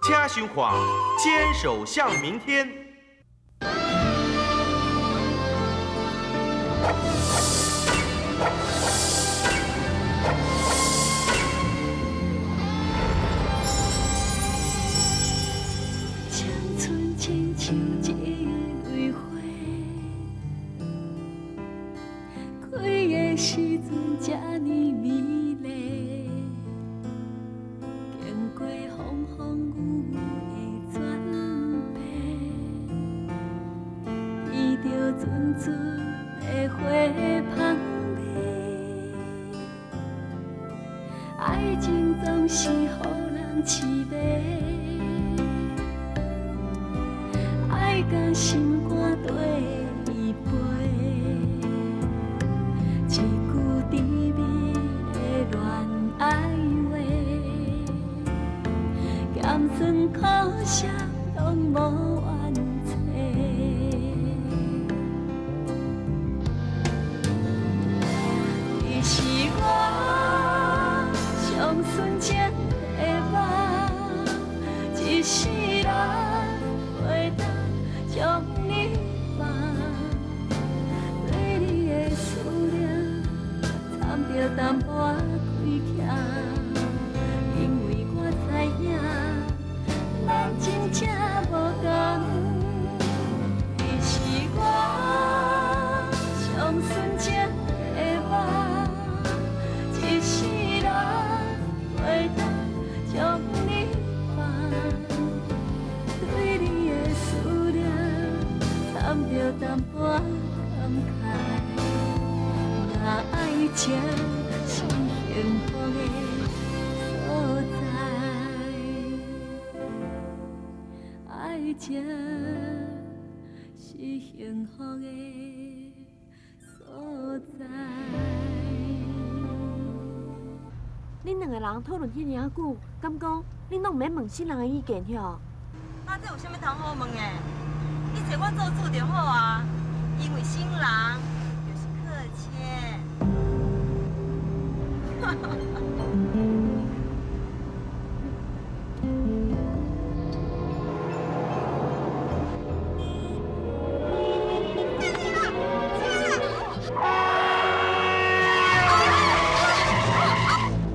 请收看《牵手向明天》。青春亲像一蕊花，开的时阵这呢美丽，经过风风雨雨的转变，闻著阵阵的花香味，爱情总是予人痴迷。爱甲心肝对飞，一句甜蜜的恋爱话，咸酸苦涩拢无怨嗟。你是我上纯情的梦，一世人袂当将你放，对你的思念掺著淡薄仔亏欠，因为我知影咱真正无仝。你是我上纯情的梦，一世人袂当将你放。对你的思念，掺著淡薄仔感慨。若爱情是幸福的所在，爱情是幸福的所在。恁两个人讨论彼尔仔久，敢讲恁拢毋免问新人的意见哟？那这有啥物通好问的？你找我做主就好啊，因为新郎就是客谦。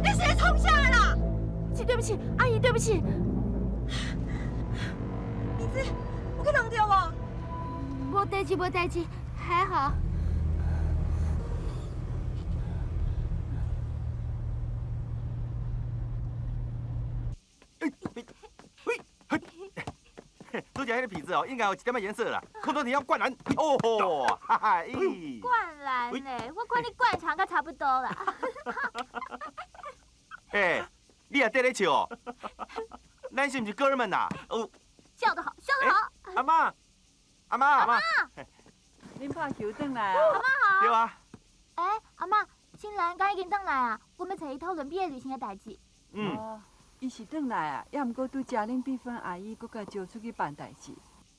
你是咧创啥的啦？是对不起，阿姨，对不起。你这有去弄著无？无代志，无代志，还好。拄才彼个痞子哦，应该有一点仔颜色啦。空中体要灌篮，哦吼，哈哈，咦，灌篮嘞，我看你灌肠阁差不多啦。欸，你也伫咧笑哦？咱是毋是哥们呐？哦，笑得好，笑得好。阿嬷，阿嬷，阿嬷，恁拍球转来啊？阿嬷好。对啊。欸，阿嬷，新兰敢已经转来啊？阮欲揣伊讨论毕业旅行的代志。嗯。伊是转来啊，也毋过拄才恁碧芬阿姨阁共招出去办代志。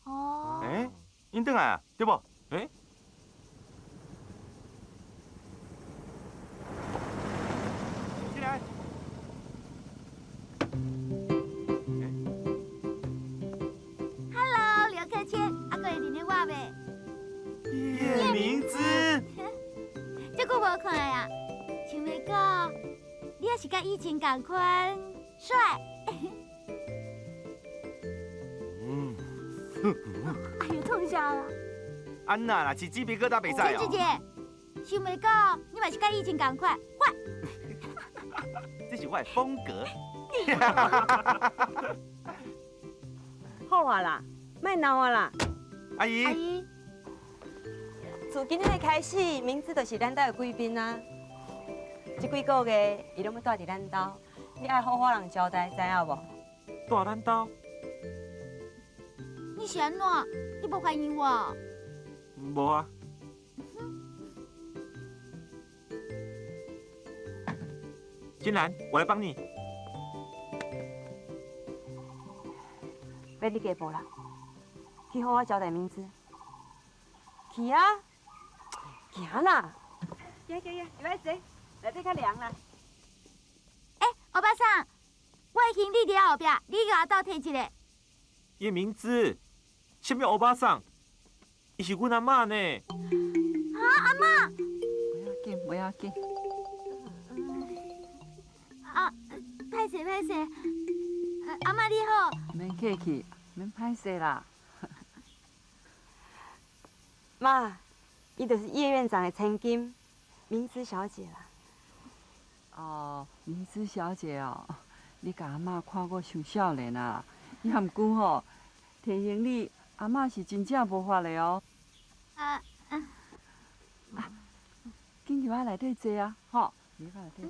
哦。欸，𪜶转来啊，对无？欸。进来。 Hello，刘克谦，啊，阁会认得我袂？叶明姿。这久无看啊，想袂到你也是佮以前仝款帅。嗯。哎呦，创啥啦？安娜啦，起鸡皮疙瘩袂使哦。陈志杰，想袂到你嘛是佮以前仝款，坏。这是我的风格。好啊啦，莫闹啊啦。阿姨。阿姨。自今日开始，明姿就是咱兜的贵宾啊。这几个月，伊拢欲蹛伫咱兜，你爱好好人招待，知影无？蹛咱兜？你是按怎？你无欢迎我？无啊。金兰，我来帮你。免你加步啦，去好好招待明姿。去啊，行啦。行行行，入来坐，内底较凉啦。欸，欧巴桑，我的行行李伫后壁，你共我斗提一下。叶明姿，啥物欧巴桑？伊是阮阿嬷呢。啊，阿嬷！袂要紧，袂要紧。啊，歹势歹势，阿嬷你好。免客气，免歹势啦。妈，伊就是叶院长的千金，明姿小姐啦。哦，明姿小姐哦，你共阿嬷看我伤少年啊，也毋过吼，提醒你，阿嬷是真正无法的哦。啊啊！啊，紧入来内底坐啊，吼，入来内底坐。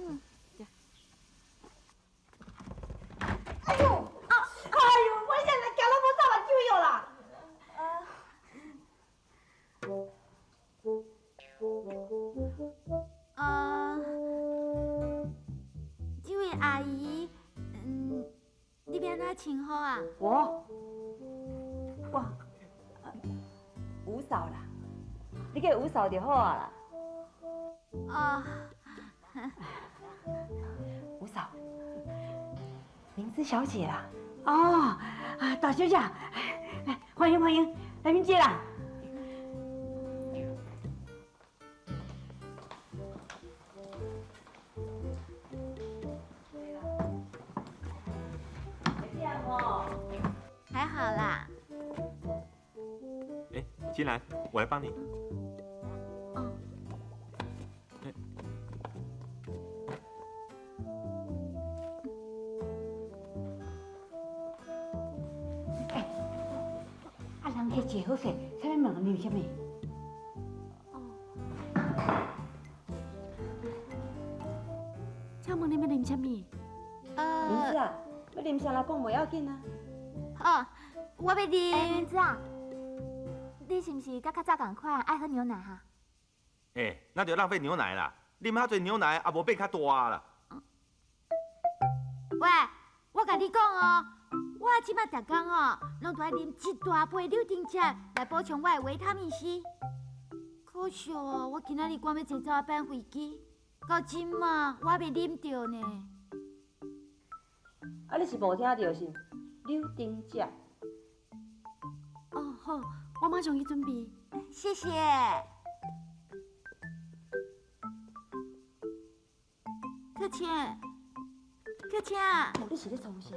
哎呦，啊，哎呦，我现在行拢无走目睭药啦。这位阿姨，你欲按怎称呼啊？我，吴嫂啦，你叫吴嫂就好啊啦。哦，吴嫂，明姿小姐啦。哦，啊，大小姐，来欢迎欢迎，来面坐啦。还好啦。哎，金兰，我来帮你。哦。哎，啊，人客坐好势，啥物问啉啥物？哦。请问你欲啉啥物？明姿啊，欲啉啥来讲袂要紧啊。哦，我欲啉。欸，明姿啊，你是毋是佮较早仝款爱喝牛奶哈？欸，那就浪费牛奶啦！啉遐济牛奶也无变较大啦。喂，我共你讲哦，我这摆逐工哦，拢都爱啉一大杯柳丁汁来补充我的维他命 C。可惜哦，我今仔日赶欲坐早班飞机，到这马我还未啉著呢。啊，你是无听著是？柳丁汁。哦，好，我马上去准备。谢谢。克谦，克谦啊！你是咧创啥？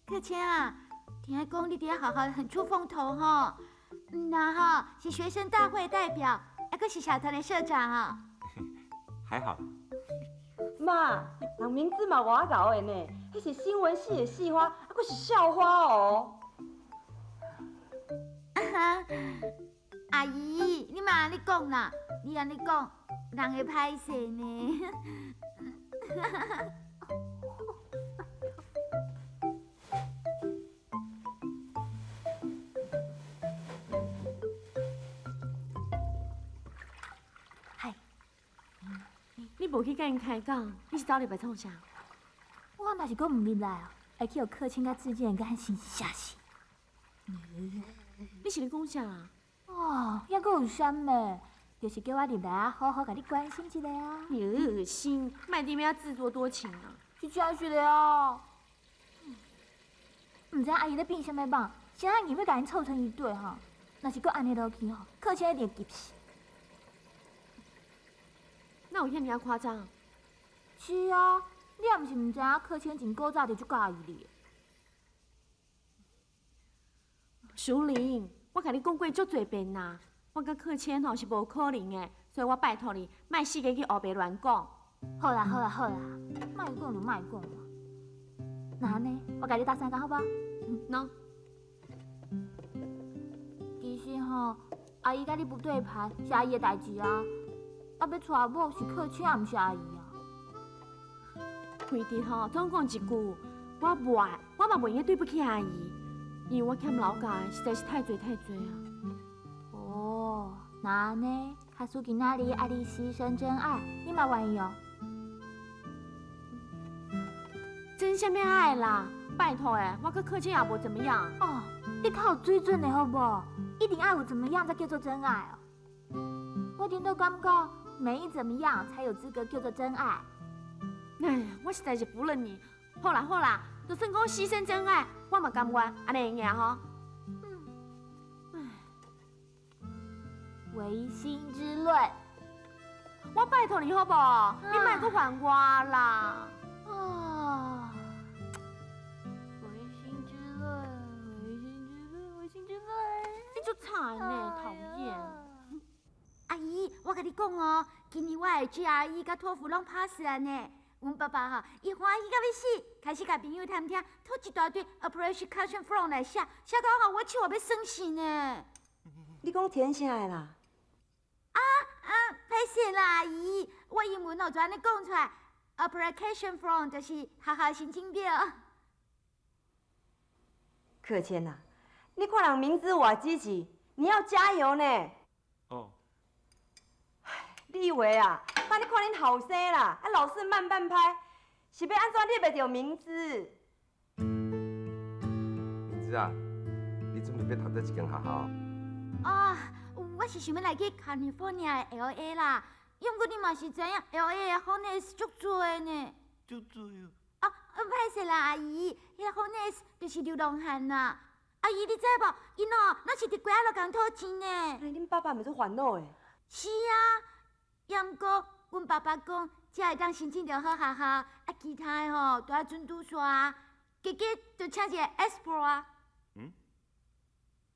克谦啊，听讲你伫遐学校很出风头吼，那吼是学生大会代表，还阁是社团的社长啊。还好。妈，人明姿嘛偌𠢕的呢，彼是新闻系的系花，啊，阁是校花哦。阿姨，你莫按呢讲啦，你按呢讲，人会歹势呢。嗨，你无去佮𪜶开讲，你是走入来创啥？我若是阁毋入来哦，会去予客卿佮志健佮生吓死。你是咧讲啥？哦，犹阁有啥物？就是叫我入来啊，好好共你关心一下啊。你恶心，莫伫遐自作多情啊！是真实的啊。毋知阿姨咧变啥物梦，啥人硬欲共𪜶凑成一对哈？若是阁按呢落去吼，客卿一定会急死。哪有遐尔仔夸张？是啊，你也毋是毋知影，客卿真古早就足佮意你。淑玲，我共你讲过足济遍啦，我佮克谦吼是无可能的，所以我拜托你，莫四界去乌白乱讲。好啦好啦好啦，莫讲就莫讲嘛。那按呢，我共你搭相共好无？喏。其实吼，阿姨佮你不对盘是阿姨的代志啊。啊，欲娶某是克谦，也毋是阿姨啊。开直吼，总讲一句，我袂爱，我嘛袂用得对不起阿姨，因为我欠老家的实在是太济太济啊。哦，那按呢，假使今仔日爱你牺牲真爱，你嘛愿意哦？真啥物爱啦？拜托的，我佮克谦也无怎么样。哦，你较有水准的好无？一定爱有怎么样才叫做真爱哦。我顶都感觉没怎么样才有资格叫做真爱。哎，我實在是服了你。好啦好啦，就算講犧牲真愛，我嘛甘願，按呢會用吼。嗯，違心之論，我拜託你好無？你莫閣煩我啦。啊，違心之論，違心之論，違心之論，你足慘呢，討厭。阿姨，我共你講哦，今年我的 GRE 佮托福攏 pass 啊呢。阮爸爸吼，伊歡喜到欲死，開始共朋友探聽，討一大堆 application form 來寫，寫到吼我手也欲酸死呢。你講填啥的啦？啊啊，歹勢啦，阿姨，我英文哦就按呢講出來，application form 就是學校申請表。可謙啊，你看人明姿偌積極，你要加油呢。哦。你以為啊？那你看恁後生啦，啊老是慢半拍，是欲按怎入會著明姿？明姿啊，你準備欲讀佗一間學校？啊，我是想欲來去 California 的 LA 啦，毋過你嘛是知影 LA 的 homeless 足濟呢。足濟啊！啊，歹勢啦，阿姨，彼個 homeless 就是流浪漢啦。阿姨，你知無？𪜶哦，攏是佇街仔路共討錢呢。恁爸爸毋是煩惱的？是啊，也毋過，阮爸爸講，才會當申請著好學校，啊，其他的吼都愛準拄煞啊。加加就請一個 escort 啊。嗯？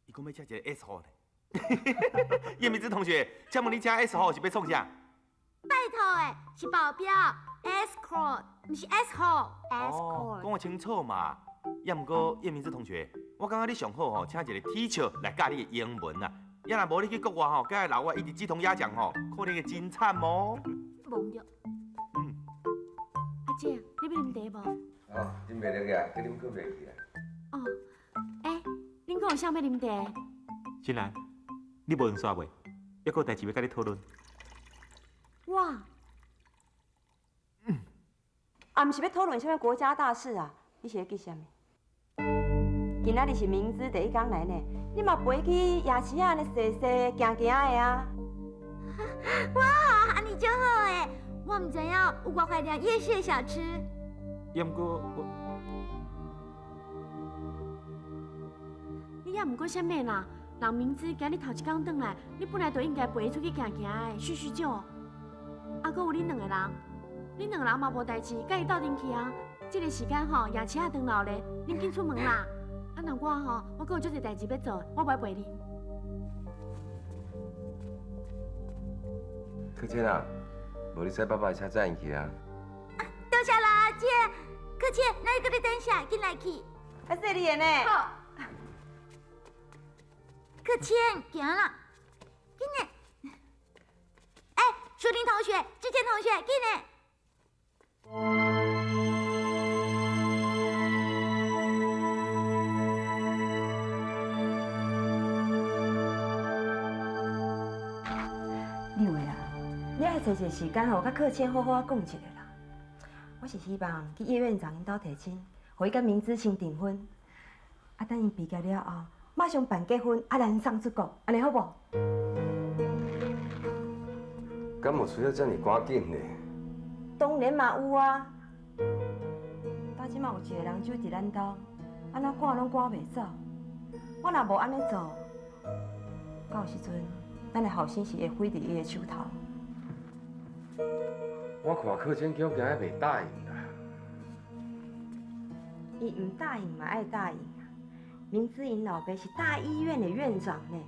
伊講欲請一個 escort 呢？葉明姿同學，請問你請 escort 是欲創啥？拜託的，是保鏢，escort，毋是 asshole。哦，講清楚嘛。也毋過葉明姿同學，我感覺你上好吼，請一個 teacher 來教你的英文啊。也若無你去國外吼，佮老外一直雞同鴨講吼，可能會真慘哦。無對。嗯。阿姐，你欲啉茶無？哦，啉袂落去啊，閣啉閣袂去啊。哦，欸，恁閣有啥欲啉茶？新蘭，你無閒煞未？猶閣有代誌欲佮你討論。我。嗯。啊，毋是欲討論啥物國家大事啊？你是咧記啥物？今仔日是明姿第一工來呢，你嘛陪去夜市仔按呢踅踅行行的啊？哇，按呢足好欸，我毋知影有偌懷念夜市的小吃。也毋過我，你也毋過啥物啦？人明姿今日頭一工轉來，你本來就應該陪伊出去行行的，敘敘舊。啊，閣有恁兩個人，恁兩個人嘛無代誌，佮伊鬥陣去啊。這個時間吼，夜市仔當鬧咧，恁緊出門啦。啊，若我吼，我閣有足濟代誌欲做，我無愛陪恁。可倩啊，無你駛爸爸的車載𪜶去啊。多謝啦，阿姐。可倩，那你閣咧等啥？緊來去。啊，說你的呢。好。可倩，行啦，緊來。欸，淑玲同學、志健同學，緊來。立偉啊，你愛揣一個時間吼，佮克謙好好仔講一下啦。我是希望去葉院長𪜶兜提親，予伊佮明姿先訂婚。啊，等𪜶畢業了後，馬上辦結婚，啊，咱送出國，按呢好無？敢有需要遮爾趕緊呢？當然嘛有啊！到這馬有一個人守佇咱兜，按怎趕攏趕袂走。我若無按呢做，到時陣咱的後生是會毀佇伊的手頭。我看克謙恐驚袂答應啦。伊毋答應嘛愛答應啊！明姿𪜶老爸是大醫院的院長呢，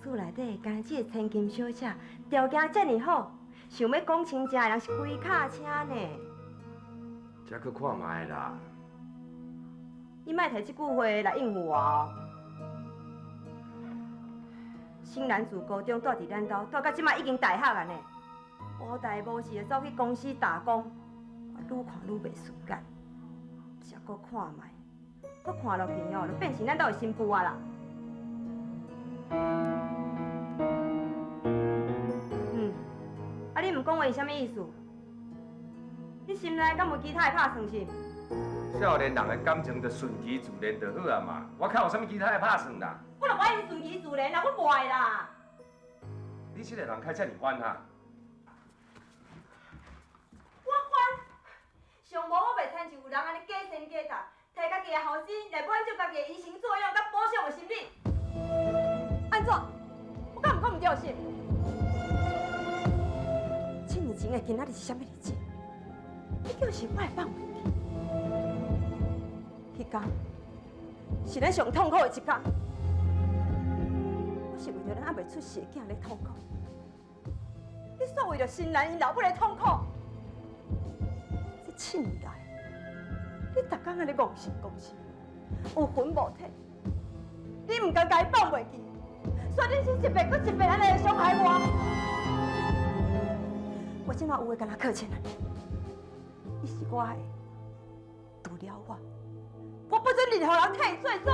厝內底敢這個千金小姐，條件遮爾好，想欲講親情的人是規卡車呢。這閣看覓啦。你莫提這句話來應付我哦。新蘭自高中住佇咱兜，住到這馬已經大學啊呢，無代無誌就走去公司打工，我愈看愈袂順眼。這閣看覓，閣看落去哦，就變成咱兜的新婦啊啦。嗯，啊你毋講話是啥物意思？你心內敢無其他的拍算是？少年人的感情就順其自然就好啊嘛，我較有啥物其他的拍算啦？我若無愛𪜶順其自然啦，我無愛啦。你這個人開遮爾煩哈？我煩，上無我袂親像有人按呢假仙假塔，提家己的後生來滿足家己的移情作用佮補償的心理。按怎？我敢毋講毋對是？7年前的今仔日是啥物日子？你就是我會放袂記。彼工是咱上痛苦的一工。我是為著咱猶未出世的囝咧痛苦，你煞為著新蘭𪜶老母咧痛苦。這7年來，你逐工按呢戇神戇神，有魂無體，你毋甘共伊放袂記，所以你是一遍閣一遍按呢來傷害我。我這馬有話敢若客氣按呢，伊是我的，除了我，我不准任何人替伊做主。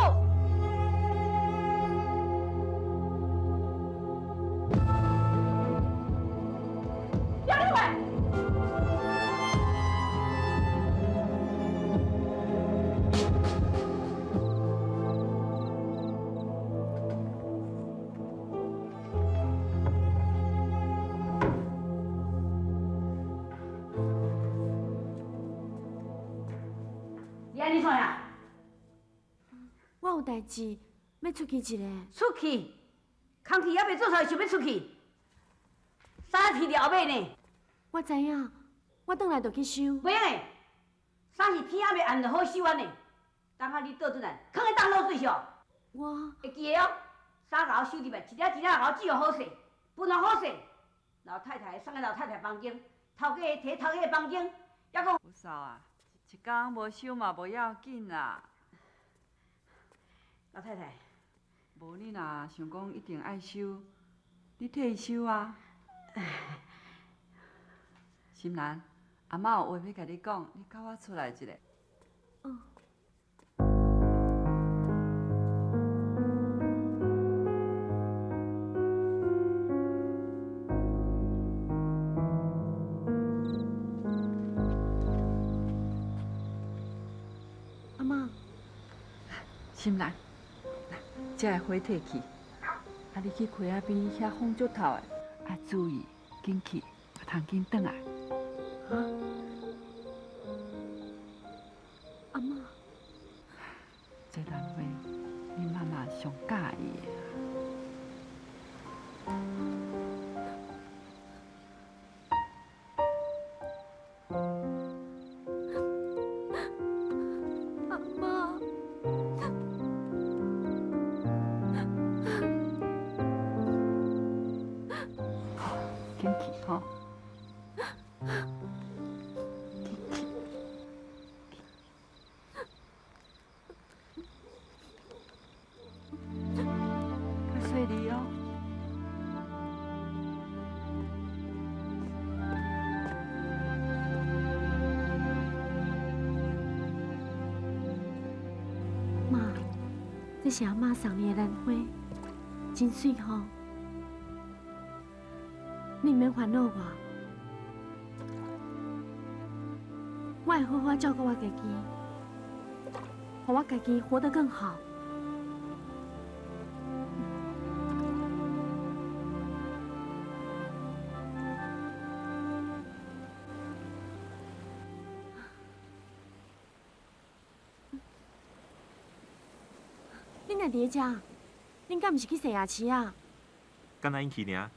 我有代志欲出去一下。出去？空气犹未做出来，想欲出去？衫挃了后尾呢？我知影，我转来就去收。袂用的，衫是天犹未暗就好收按呢。等下你倒转来，囥佇当落水上。我会记得哦，衫共我收入来，一领一领共我折好势，分好势。老太太送去老太太房间，头家提头家的房间，犹阁。有嫂啊，一工无收嘛无要紧啦。老太太，无你若想讲一定爱收，你替伊收啊。心兰，阿嬷有话欲共你讲，你佮我出来一下。嗯。阿嬷。心兰。这个火提去，啊！你去溪仔边遐风足透的，啊，注意，紧去，别通紧转来。啊？阿嬷，这兰花，你妈妈上佮意的。阿嬷。紧去吼！紧去，较细腻哦。妈，这是阿嬷送你的兰花，真媠吼。你毋免烦恼我，我会好好照顾我家己，予我家己活得更好。恁若佇咧遮，恁敢毋是去洗牙齿啊？敢若𪜶去尔。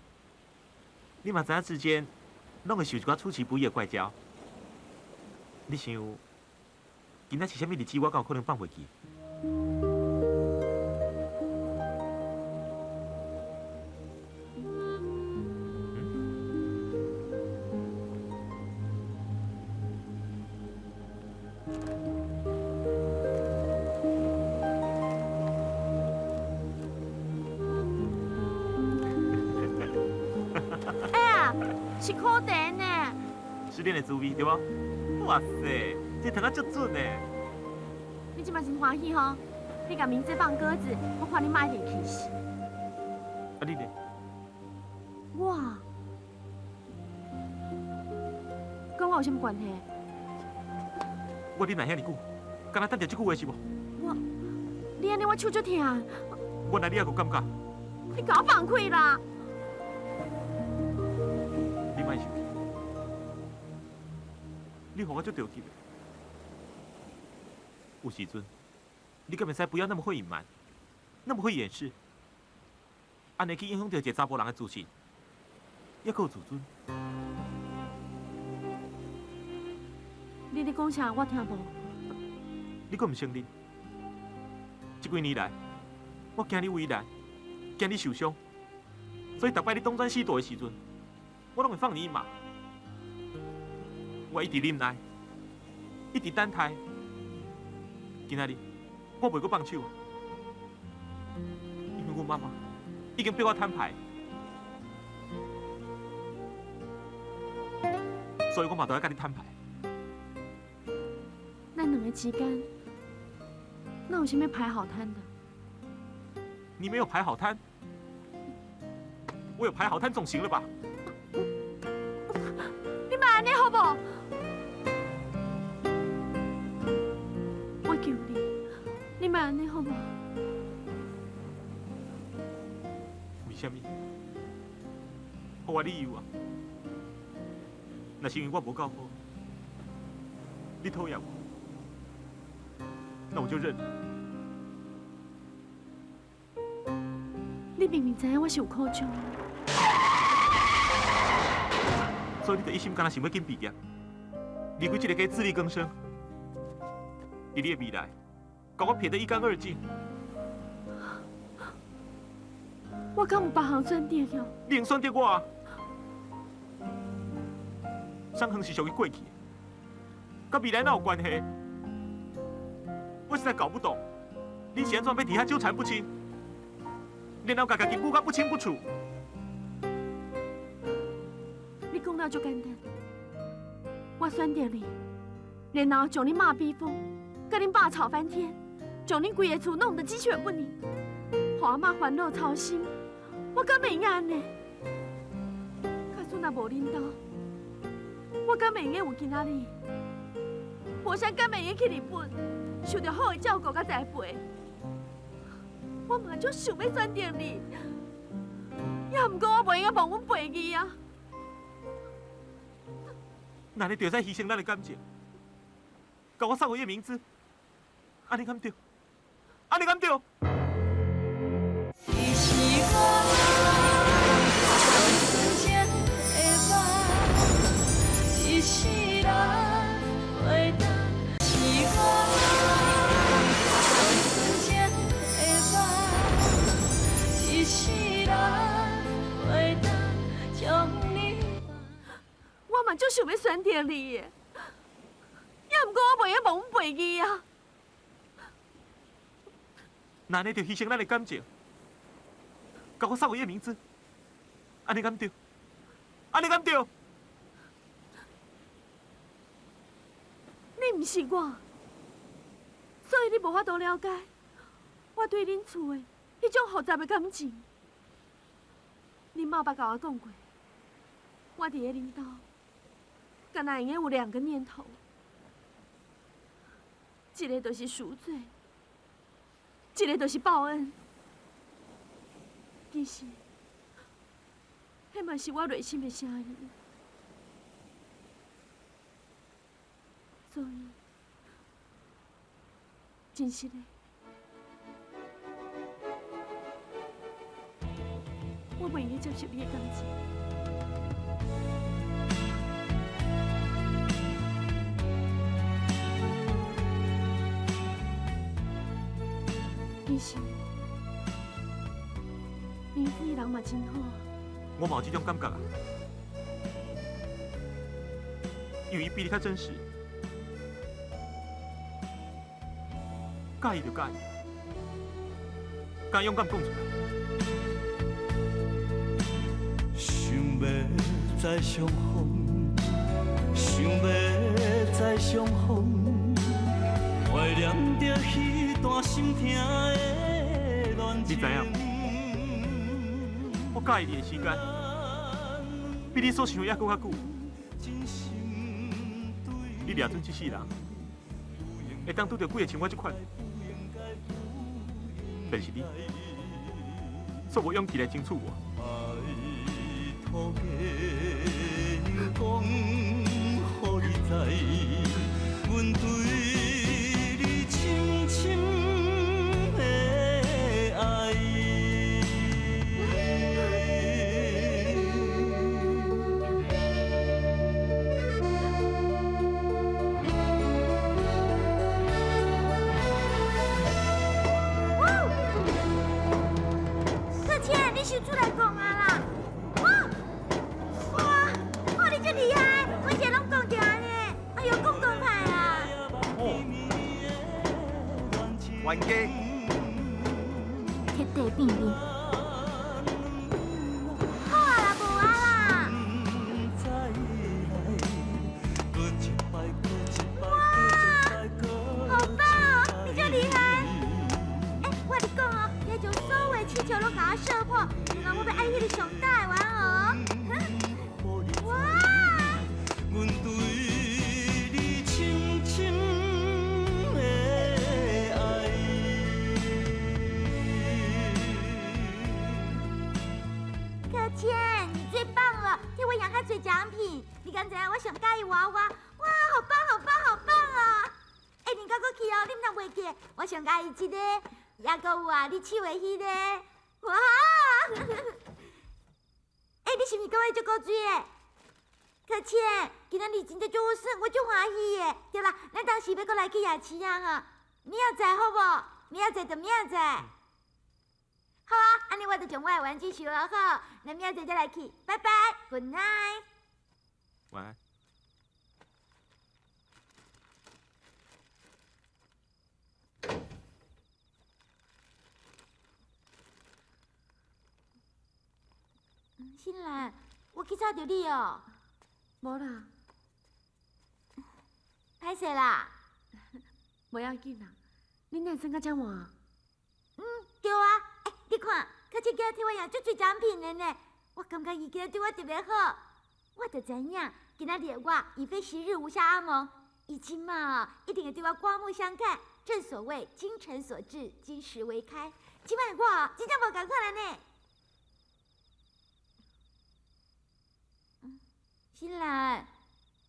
你嘛知影志坚拢会想一寡出其不意的怪招。你想，今仔是啥物日子？我敢有可能放袂记？是苦茶呢。失恋的滋味对无？哇塞，这糖仔足准呢。你这马真欢喜吼？你共明志放鸽子，我看你妈一定气死。啊你呢？我，佮我有啥物关系？我忍耐遐尔久，敢若等著这句话是无？我，你按呢，我手足疼。原来你犹阁感觉？你共我放开啦！你莫生气，你予我足著急的。有时阵，你敢会使不要那么会隐瞒，那么会掩饰，按呢去影响著一个查埔人的自信，犹阁有自尊。你咧讲啥？我听无。你阁毋承认？这几年来，我惊你为难，惊你受伤，所以逐摆你东转西躲的时阵，我拢会放你一马。我一直忍耐，一直等待。今仔日我袂阁放手，因为阮妈妈已经逼我摊牌，所以我嘛都爱佮你摊牌。咱两个之间，哪有啥物排好摊的？你没有排好摊，我有排好摊总行了吧？你莫按呢好无？我求你，你莫按呢好无？为啥物？予我理由啊！若是因为我无够好，你讨厌我，那我就认了。你明明知影我是有苦衷，所以你就一心敢若想欲紧毕业，离开这个家自力更生，伫你的未来，共我撇得一干二净。我敢有别项选择哟？你用选择我啊？伤痕是属于过去的，佮未来哪有关系？我实在搞不懂，你是按怎欲伫遐纠缠不清，然后共家己顾甲不清不楚。你讲了足简单，我选择你，然后将恁妈逼疯，佮恁爸吵翻天，将恁规个厝弄得鸡犬不宁，予阿嬷烦恼操心，我敢会用按呢？假使若无恁兜，我敢会用有今仔日？无啥敢会用去日本，受著好的照顾佮栽培？我嘛足想欲选择你，也毋过我袂用忘阮背义啊！那你就会使牺牲咱的感情，共我送予叶明之，按呢敢对？按呢敢对？你是我纯情的梦，一世人袂当。是我纯情的梦，一世人袂当将你。我嘛足想欲选择你的，也毋过我袂用忘阮背义啊！那你就牺牲咱的感情，共我送予叶明之，按呢敢对？按呢敢对？你毋是我，所以你无法度了解我对恁厝的彼种复杂的感情。恁妈捌共我讲过，我伫咧恁兜，敢若会用有两个念头，一个就是赎罪，一个就是报恩。其实，彼嘛是我内心的声音。所以，真实的，我袂用接受你的感情。其实，明知伊人嘛真好啊。我嘛有这种感觉啊，因为伊比你较真实。佮意就佮意，敢勇敢讲出来。想欲再相逢，想欲再相逢，怀念著彼段心痛的恋情。你知影？我佮意你的时间，比你所想的犹阁较久。你掠准这世人，会当拄著几个像我这款，但是你，煞无勇气来争取我。拜托月光，予你知，阮对你深秀出來講啊啦！哇哇哇！你真厲害，每一個攏講著按呢，哎喲，講講歹啊！哦，冤家，徹底變面。好啊啦，無啊啦。哇，好棒哦！你真厲害。欸，我跟你講哦，你將所有的氣球攏共我射破，然後我欲愛彼个上大的玩哦。哇！可倩，你最棒了，替我贏較濟獎品。你敢知影我上佮意娃娃？哇，好棒，好棒，好棒啊！欸，你敢閣去哦，你毋通袂記，我上佮意這個，抑閣有啊，你手的彼個，哇！欸，你是毋是感覺足古錐的？可倩，今仔日真正足好耍，我足歡喜的。對啦，咱當時欲閣來去夜市啊吼，明仔載好無？明仔載就明仔載。好啊，按呢我就將我的玩具收好，咱明仔載再來去，拜拜，Good night。晚安。新蘭，我去吵著你哦。無啦。歹勢啦。無要緊啦，恁哪會耍到遮晚？嗯，對啊。欸，你看，可倩今日替我贏足濟獎品的呢，我感覺伊今日對我特別好。我就知影，今仔日的我已非昔日吳下阿蒙，伊這馬一定會對我刮目相看。正所謂精誠所至，金石為開。這擺的我真正無仝款了呢。新蘭，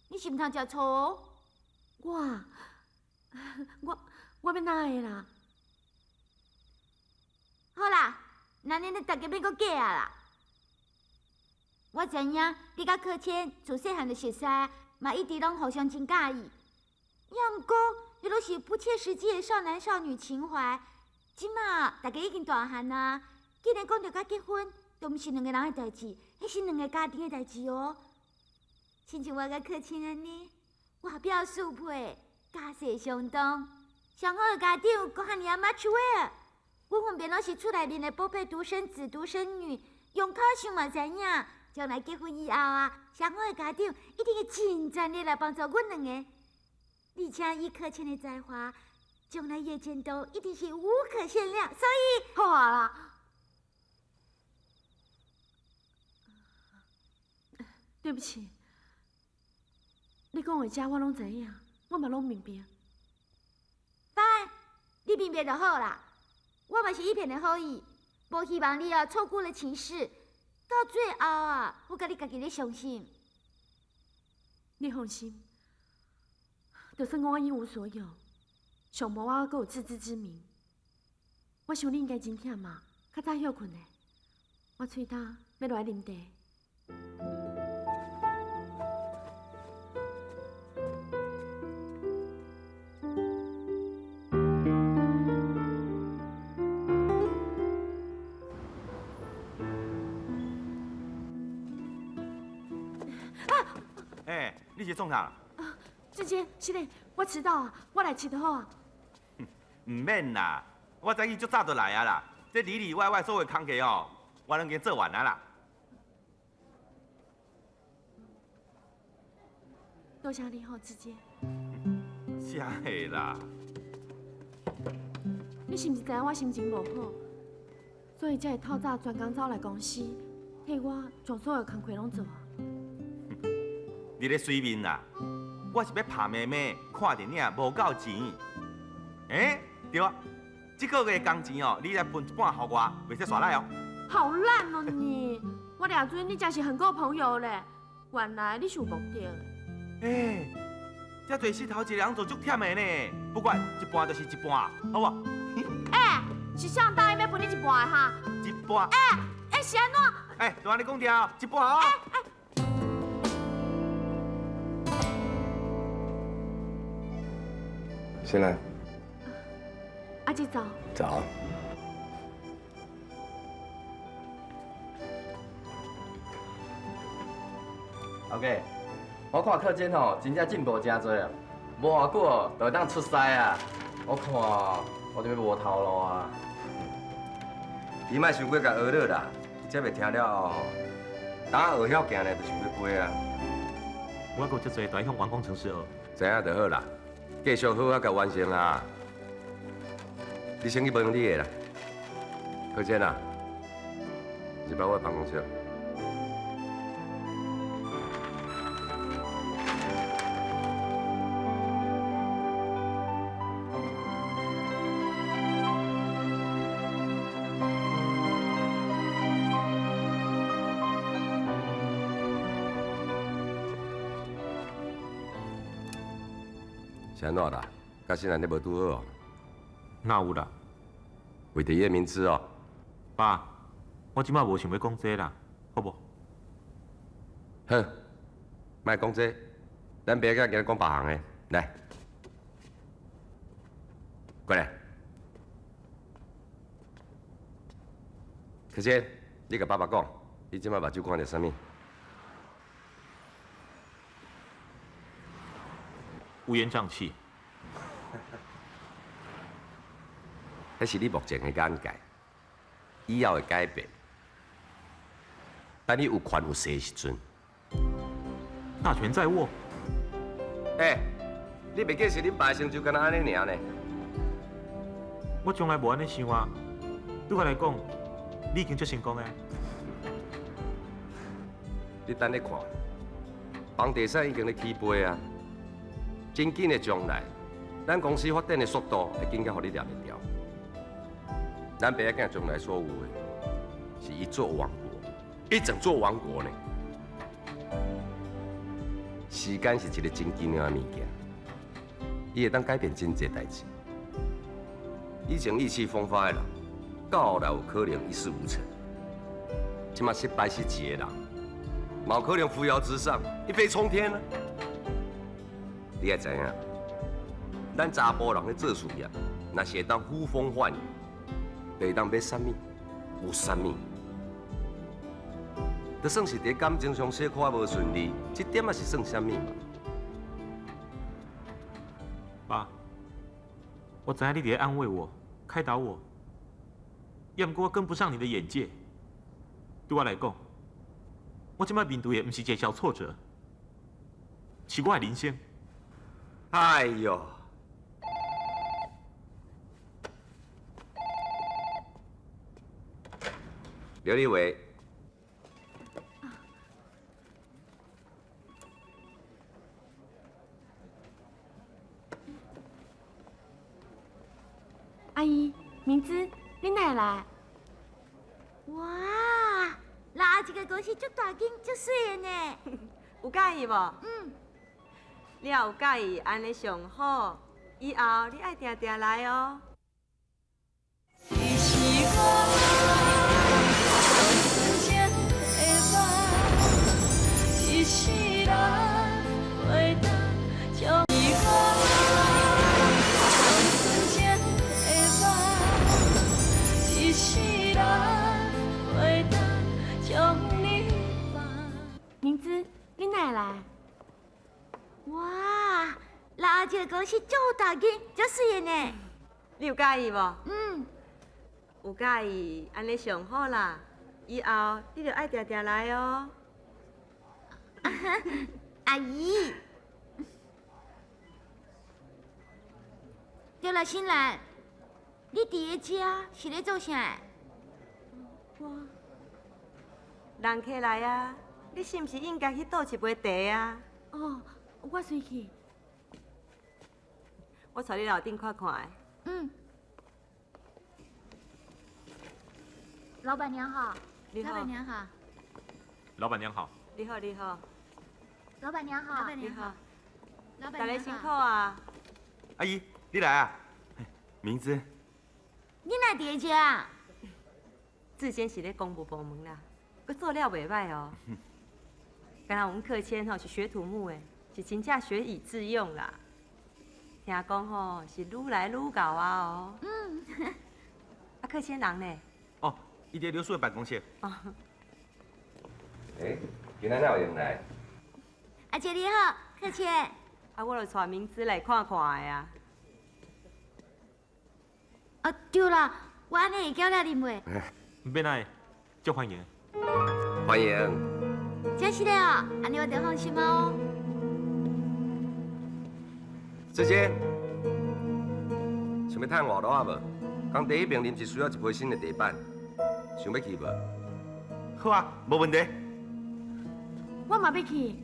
你是毋通食醋？我，我欲哪會啦？好啦，那恁大家免閣假啊啦。我知影你佮柯倩自細漢就熟似，嘛一直攏互相真佮意。抑毋過，彼攏是不切實際的少男少女情懷。這馬大家已經大漢啊，既然講著佮結婚，都毋是兩個人的代誌，彼是兩個家庭的代誌哦。親像我佮柯倩按呢，外表速配，家世相當，上好的家長閣遐爾仔 mature，阮分別攏是厝內面的寶貝獨生子、獨生女，用口想嘛知影，將來結婚以後啊，上好的家長一定會盡全力來幫助阮兩个。而且以柯倩的才華，將來伊的前途一定是無可限量。所以，好啊啦，對不起。你講的這我攏知影，我嘛攏明白。芳，你明白就好啦。我嘛是一片的好意，無希望你啊錯過了情勢，到最後啊，我佮你家己咧傷心。你放心，就算我一無所有，上無我閣有自知之明。我想你應該真忝嘛，較早歇睏的。我喙焦，欲落來啉茶。你是創啥？啊，志堅，是嘞，我遲到啊，我來遲就好啊。毋免啦，我早起足早就來啊啦。這裡裡外外所有工課哦，我攏已經做完啊啦。多謝你吼，志堅。啥會啦？你是毋是知影我心情無好，所以才會透早專工走來公司，替我將所有工課攏做啊？你咧水面啦，我是欲拍妹妹看電影無夠錢。欸，對啊，這個月工錢哦，你來分一半予我，袂使耍賴哦。好爛哦你！我掠準你真是很夠朋友咧，原來你是有目的的。欸，遮濟膝頭一個人做足忝的呢，不管一半就是一半，好無？欸，是誰答應欲分你一半的哈？一半。欸欸，是按怎？欸，就按呢講著，一半哦。欸欸。先來。阿姐早。早。头家，我看课间吼，真正进步真济啊！无偌久哦，就会当出师啊！我看我就欲无头路啊！你莫伤过共学了啦，这袂听了后吼，当学晓行呢，就想欲飞啊。我阁有遮济，都爱向王工程师学。知影就好啦，继续好好共完成啊！你先去问你的啦，柯坚啊，入来我办公室。是按怎啦？佮新兰你无拄好哦？哪有啦？为著伊的名字哦。爸，我这摆无想欲讲这啦，好无？好，莫讲这，咱爸仔今日讲别项的，来，过来。柯坚，你共爸爸讲，你这摆目睭看著啥物？乌烟瘴气。彼是你目前的眼界，以后会改变。等你有权有势的时阵，大权在握。欸，你袂记是恁爸的成就，敢若按呢尔呢？我从来无按呢想啊。对我来讲，你已经足成功的。你等咧看，房地产已经咧起飞啊！真紧的将来，咱公司发展的速度会紧甲予你掠袂牢。咱爸仔囝将来所有的，是一座王国，一整座王国呢。时间是一个真奇妙的物件，伊会当改变真济代志。以前意气风发的人，到后来有可能一事无成。这马失败失志的人，嘛有可能扶摇直上，一飞冲天啊！你爱知影，咱查埔人咧做事业，若是会当呼风唤雨，就会当买啥物，有啥物。就算是伫感情上小可无顺利，这点仔是算啥物嘛？爸，我知影你伫咧安慰我、开导我，也毋过我跟不上你的眼界。对我来讲，我这摆面对的毋是一个小挫折，是我的人生。哎哟！刘立伟。阿姨，明姿，你哪会来？哇，那这个公司足大间，足媠的呢。有佮意无？嗯。你若有佮意，按呢上好。以后你爱定定来哦。一世人袂当将你放，纯情的梦，一世人袂当将你放。明姿，你哪会来？哇，那这个公司足大间，足媠的呢。你有佮意无？嗯。有佮意，按呢上好啦。以后你就爱定定来哦。阿姨，对了，新兰，你伫咧遮是咧做啥？我人客来啊，你是毋是应该去倒一杯茶啊？哦，我随去。我带你楼顶看看。嗯。老板娘好。你好。老板娘好。老板娘好。你好，你好。老板娘好。你好。老板娘好。大家辛苦啊！阿姨，你来啊？明姿。你哪伫遮啊？志坚是咧公务部门啦，阁做了袂歹哦。敢若阮克谦吼是学土木的，是真正学以致用啦。听讲吼是愈来愈𠢕啊哦。嗯。啊，克谦人呢？哦，伊伫刘叔的办公室。哦。欸，今仔哪有闲来？阿姐你好，客气。啊，我就带明姿来看看的啊。啊，对啦，我按呢会搅了恁袂？免爱，足欢迎。欢迎。真是的哦，按呢我就放心哦。志坚，想欲趁外路仔无？工地彼边临时需要一批新的地板，想欲去无？好啊，无问题。我嘛欲去。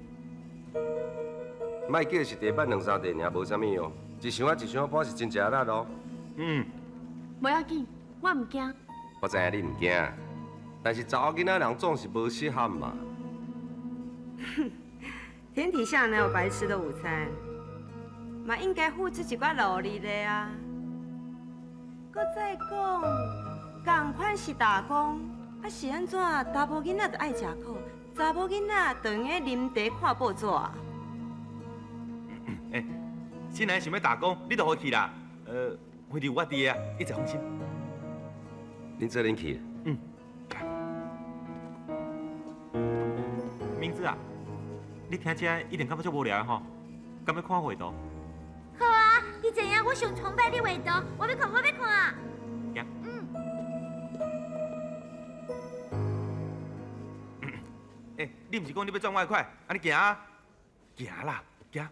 莫记是地板两三块尔，无啥物哦。一箱仔一箱仔搬是真食力哦。嗯。无要紧，我毋惊。我知影你毋惊，但是查某囡仔人总是无适合嘛。天底下哪有白吃的午餐？嘛应该付出一寡努力的啊。阁再讲，仝款是打工，啊是按怎？查某囡仔就爱食苦，查某囡仔就用得啉茶看报纸。欸，新来想欲打工，你就予去啦。反正有我伫啊，一切放心。恁做恁去。嗯。明姿啊，你听这一定感觉足无聊的吼，敢欲看画图？好啊，你知影我上崇拜你画图，我欲看，我欲看。行。嗯。欸，你毋是讲你欲赚外快？按呢行啊，行啦，行。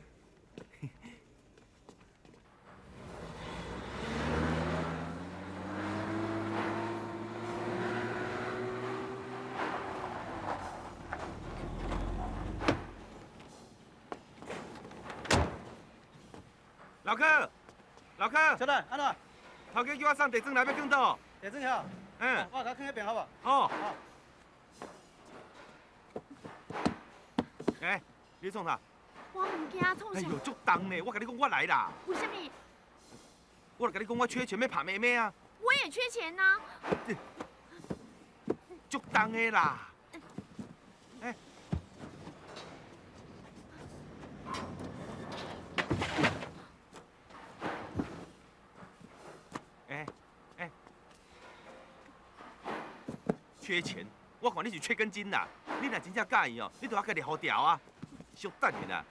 老柯，老柯，小等，按怎？头家叫我送地砖来，欲放佗？地砖遐？嗯。我共放彼边好无？好。欸，你创啥？我毋惊，创啥？哎呦，足重呢！我共你讲，我来啦。为啥物？我就共你讲，我缺钱欲拍妹妹啊。我也缺钱啊。足重的啦。欸。欸，缺钱？我看你是缺根筋啦！你若真正佮意哦，你就爱家己好调啊。小等下啦，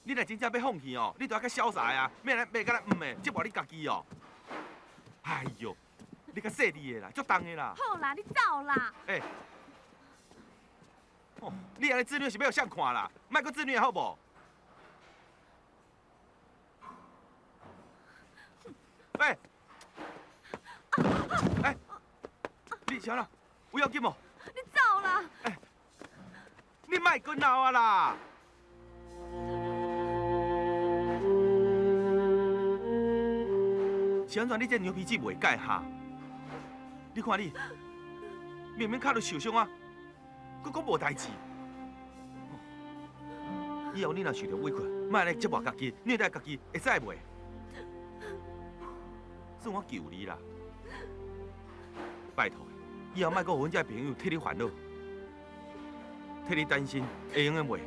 你若真正欲放弃哦，你就爱较潇洒啊，免来骂甲咱毋的，折磨你家己哦。哎哟，你较细腻的啦，足重的啦。好啦，你走啦。欸，哦，你按呢自虐是欲予谁看啦？莫阁自虐好无？欸，欸，你啥啦？有要紧无？你走啦！欸，你莫阁闹啊啦！是按怎？你这牛皮纸袂改哈？你看你，明明跤著受伤啊，阁讲无代志。以后你若受著委屈，莫按呢折磨家己，虐待家己，会使袂？算我求你啦，拜托，以后莫阁予阮这朋友替你烦恼，替你担心，会用的袂？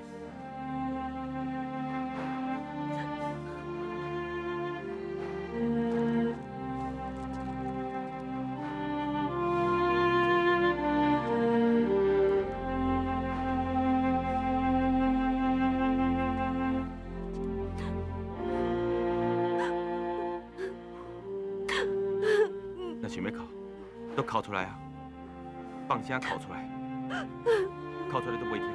若想欲哭，都哭出来啊！放声哭出来，哭出来都袂疼。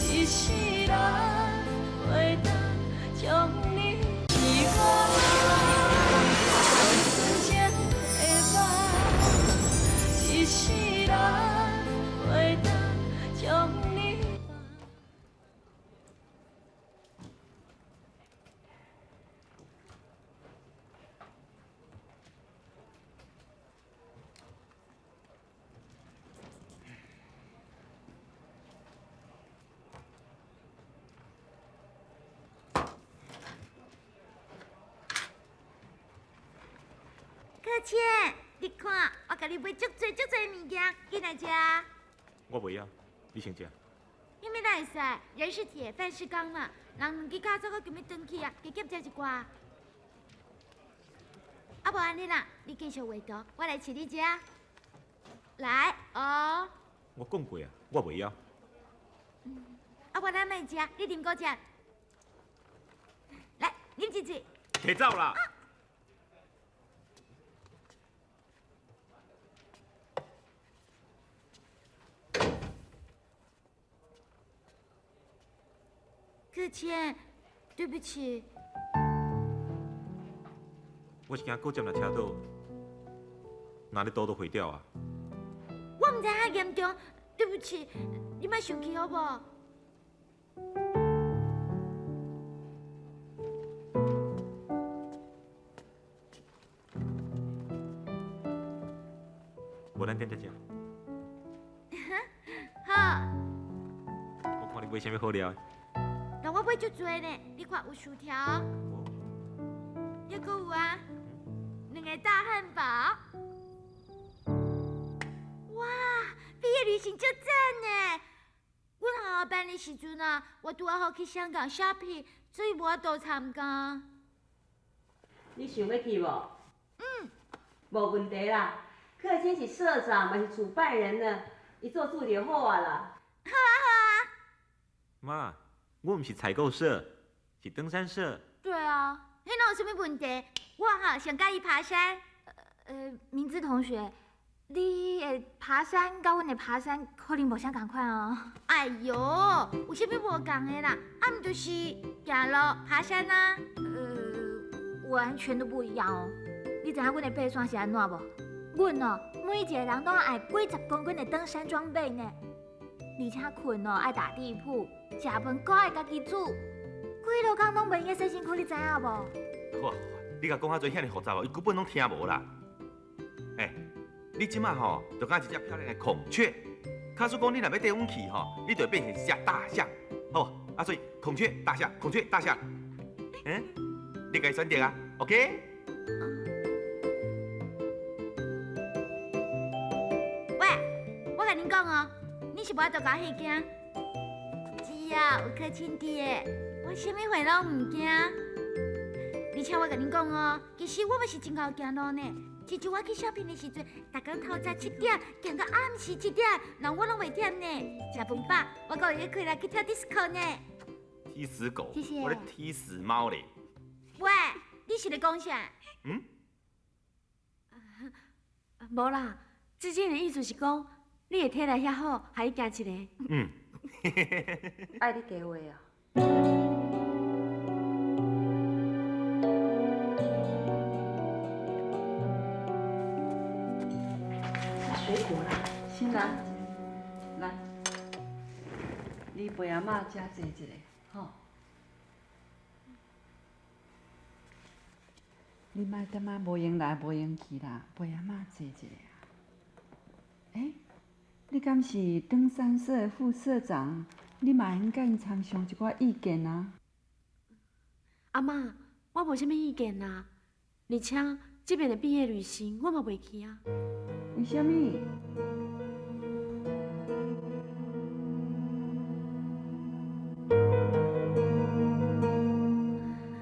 一世人袂当将你。客谦，你看，我共你买足濟足濟物件，緊來食。我袂曉，你先食。啥物哪會使？人是鐵，飯是鋼嘛。人兩支跤走閣今欲轉去啊，加減食一寡。啊，無按呢啦，你繼續畫圖，我來飼你食。來，哦。我講過啊，我袂曉。啊，我咱莫食，你啉果汁。來，啉一喙。提走啦！客谦，對不起。我是驚果汁若車倒，若咧肚都毀掉啊！我毋知遐嚴重，對不起，你莫生氣好無？無咱踮遮食。好。我看你買啥物好料的。但我買足濟呢，你看有薯條，抑閣有啊，兩個大漢堡。哇，畢業旅行足讚呢！阮學校辦的時陣啊，我拄仔好去香港 shopping，所以無法度參加。你想欲去無？嗯。無問題啦，克謙是社長，嘛是主辦人呢，伊做主就好啊啦。好啊好啊。媽。我毋是採購社，是登山社。對啊，彼哪有啥物問題？我哈想佮伊爬山。明姿同學，你的爬山佮阮的爬山可能無啥仝款哦。哎喲，有啥物無仝的啦？啊，毋就是行路爬山啊？完全都不一樣哦。你知影阮的爬山是按怎無？阮哦，每一個人攏愛幾十公斤的登山裝備呢，而且睏哦愛打地鋪。食飯閣愛家己煮，規落工攏袂用得洗身軀，你知影無？好啊，你共講遐濟遐爾複雜哦，伊根本攏聽無啦。欸，你這馬吼就敢一隻漂亮的孔雀，假使講你若欲綴阮去吼，你就會變成一隻大象，好，啊，所以孔雀大象，孔雀大象，嗯，你家己選擇啊，OK？喂，我共恁講哦，你是無法度共我嚇驚。只要有客謙佇的，我啥物貨攏毋驚。而且我共恁講哦，其實我嘛是真𠢕行路呢。親像我去 shopping 的時陣，逐工透早7點行到暗時7點，人我攏袂忝呢。食飯飽，我閣會開來去跳 disco 呢。踢死狗！謝謝。我咧踢死貓咧。喂，你是咧講啥？嗯？無啦，志堅的意思是講，你的體力遐好，予伊行一個。嗯。愛你加話啊！水果啦，新蘭，來，你陪阿嬤遮坐一下，吼。你莫踮仔無閒來無閒去啦，陪阿嬤坐一下啊。欸，你敢是登山社的副社長？你嘛應該參詳一寡意見啊。阿嬤，我無啥物意見啦，而且這邊的畢業旅行我嘛袂去啊。為啥物？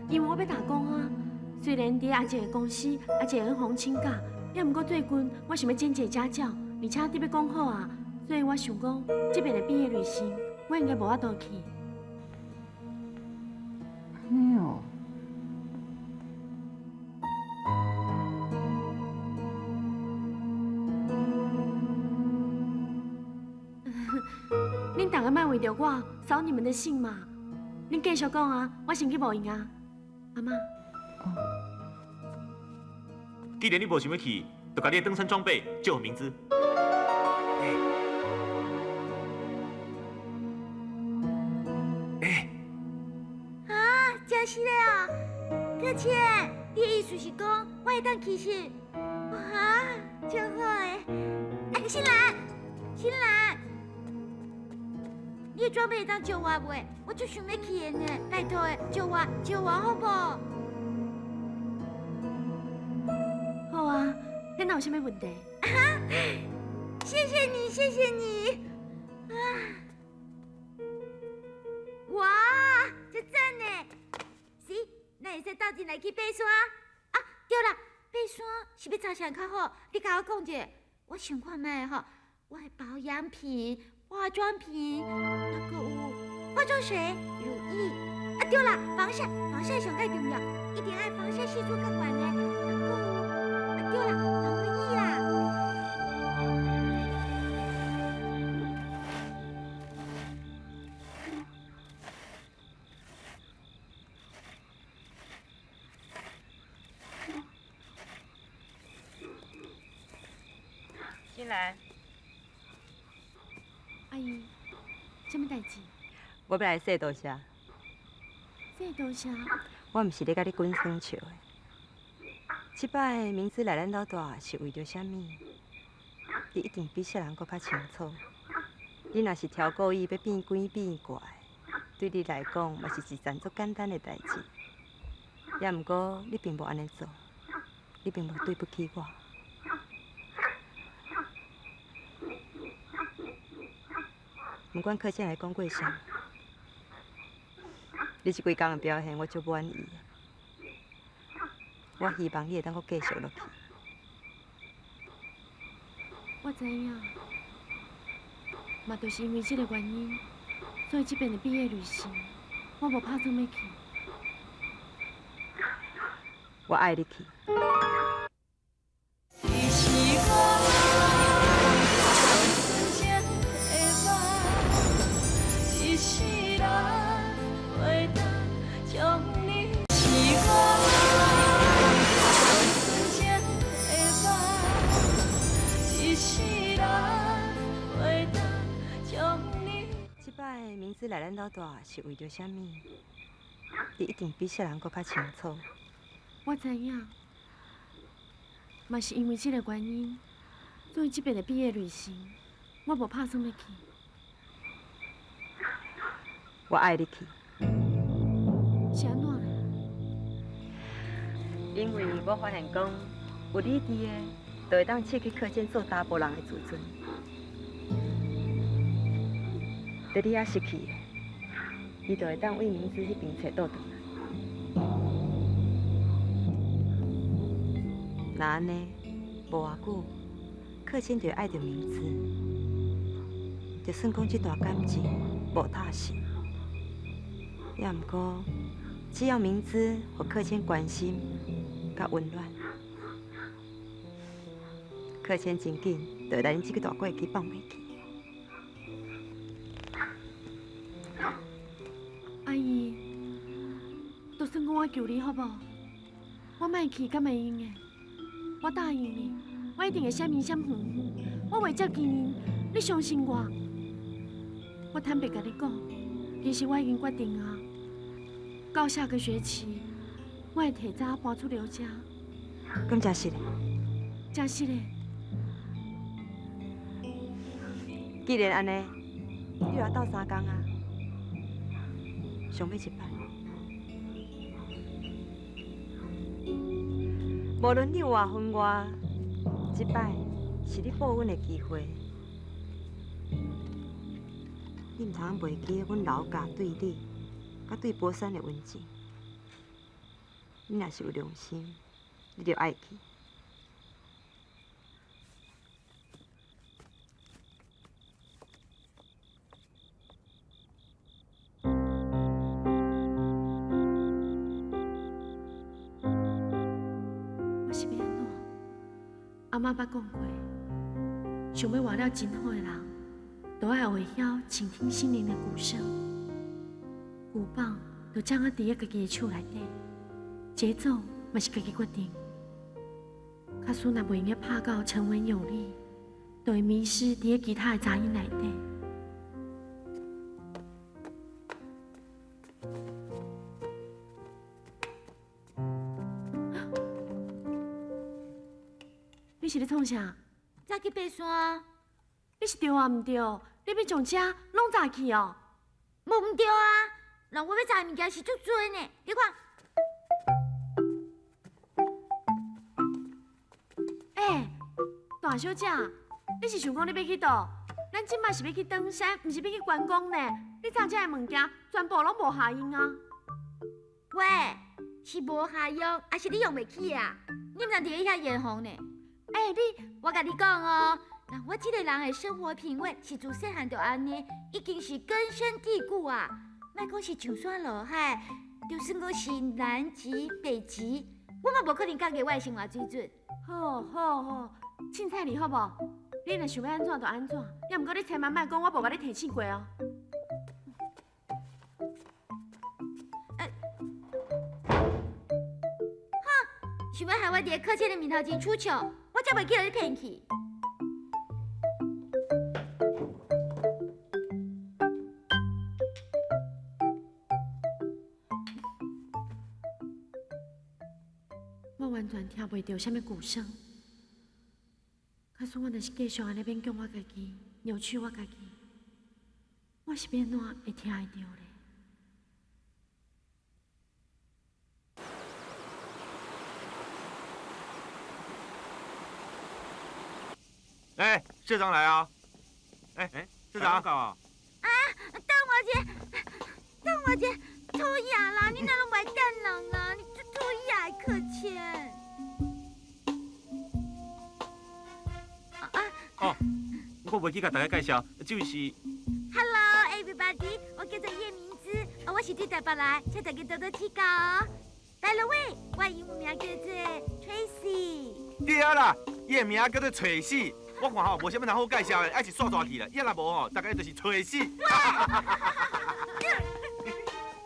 因為我欲打工啊。雖然佇阿姐的公司，阿姐很紅請假，也毋過最近我想欲兼一个家教，而且得欲講好啊，所以我想講這邊的畢業旅行，我應該無法度去。按呢哦。恁逐个莫為著我掃你們的興嘛，恁繼續講啊，我先去無閒啊，阿嬤。既然你無想欲去，就共你的登山裝備借予明姿。欸啊，真是的哦，客謙，你的意思是講我會當去是？啊，真好欸！欸，新蘭，新蘭，你的裝備會當借我袂？我足想欲去的呢，拜託的，借我，借我好無？好啊，哪有啥物问题？谢谢你，谢谢你。啊！哇，这赞呢！是，咱会使斗阵来去爬山。啊，对啦，爬山是欲穿啥较好？你共我讲者，我想看觅吼，我的保养品、化妆品，还阁有化妆水、乳液。啊，对啦，防晒，防晒上盖重要，一定爱防晒系数较悬的。啊，阁有，啊对啦，防蚊液啦。进来。阿姨，啥物代志？我欲来说多谢。说多谢？我毋是咧共你滚耍笑的。这摆明姿来咱兜住是为著啥物？你一定比啥人阁较清楚。你若是超过伊欲变鬼变怪，对你来讲嘛是一件足简单的代志。也毋过你并无按呢做，你并无对不起我。毋管柯倩来讲过啥，你这几工的表现我足满意。我希望你会当阁继续落去。我知影，嘛就是因为这个原因，所以这遍的毕业旅行，我无拍算欲去。我爱你去。来咱兜住是为著啥物？你一定比啥人阁较清楚。我知影，嘛是因为这个原因，所以这遍的毕业旅行，我无拍算欲去。我爱你去。是按怎咧？因为我发现讲，有你伫的，就会当失去课间做查埔人的自尊。伫你遐失去的，伊就会当为明姿彼边揣倒转来。若按呢，无偌久，克谦就会爱著明姿，就算讲这段感情无踏实，也毋过只要明姿予克谦关心佮温暖，克谦真紧就会来恁这个大过去放袂记。阿姨，就算讲我求你好无？我莫去，敢会用的？我答应你，我一定会闪明闪远远，我袂接近𪜶，你相信我。我坦白共你讲，其实我已经决定啊，到下个学期，我会提早搬出刘家。敢真实的？真实的。既然按呢，你来斗相共啊。上尾一摆，无论你有偌恨我，这摆是你报恩的机会。你毋通袂记阮老家对你，佮对宝山的恩情。你若是有良心，你就爱去。阿嬷捌讲过，想欲活了真好的人，都爱会晓倾听心灵的鼓声。鼓棒就掌握伫咧家己的手内底，节奏嘛是家己决定。假使若袂用得拍到沉稳有力，就会迷失伫咧其他的杂音内底。你是咧创啥？早去爬山。你是对啊毋对？你欲从遮拢早去哦？无毋对啊！人我欲载的物件是足济呢，你看。欸，大小姐，你是想讲你欲去佗？咱这摆是欲去登山，毋是欲去观光呢。你炸这个物件，全部攏无效用啊！喂，是无效用，还是你用袂起啊？你毋通伫遐眼红呢？欸，你，我共你讲哦，那我这个人的生活品味是自细汉就按呢，已经是根深蒂固啊。莫讲是上山落海，就算讲是南极、北极，我嘛无可能降低我的生活水准。好，好，好，凊彩你好无？你若想欲按怎就按怎，也毋过你千万莫讲我无共你提醒过哦。哼，想欲害我伫课间的面头前出糗，我才袂去予你骗去。我完全听袂著啥物鼓声。假使我若是继续按呢勉强我家己，扭曲我家己，我是欲按怎会听会著咧？欸，社长来啊！欸欸，社长。啊，等我一下，等我一下，讨厌啦！你哪拢袂等人啊？你足讨厌的客气。哦，我袂记共大家介绍，这位是。 Hello everybody，我叫做叶明姿，我是对台北来，请大家多多指教哦。By the way，我英文名叫做 Tracy。对啦，伊的名叫做崔氏。我看吼，无啥物通好介绍的，爱是煞煞去啦。伊若无吼，大概就是崔氏。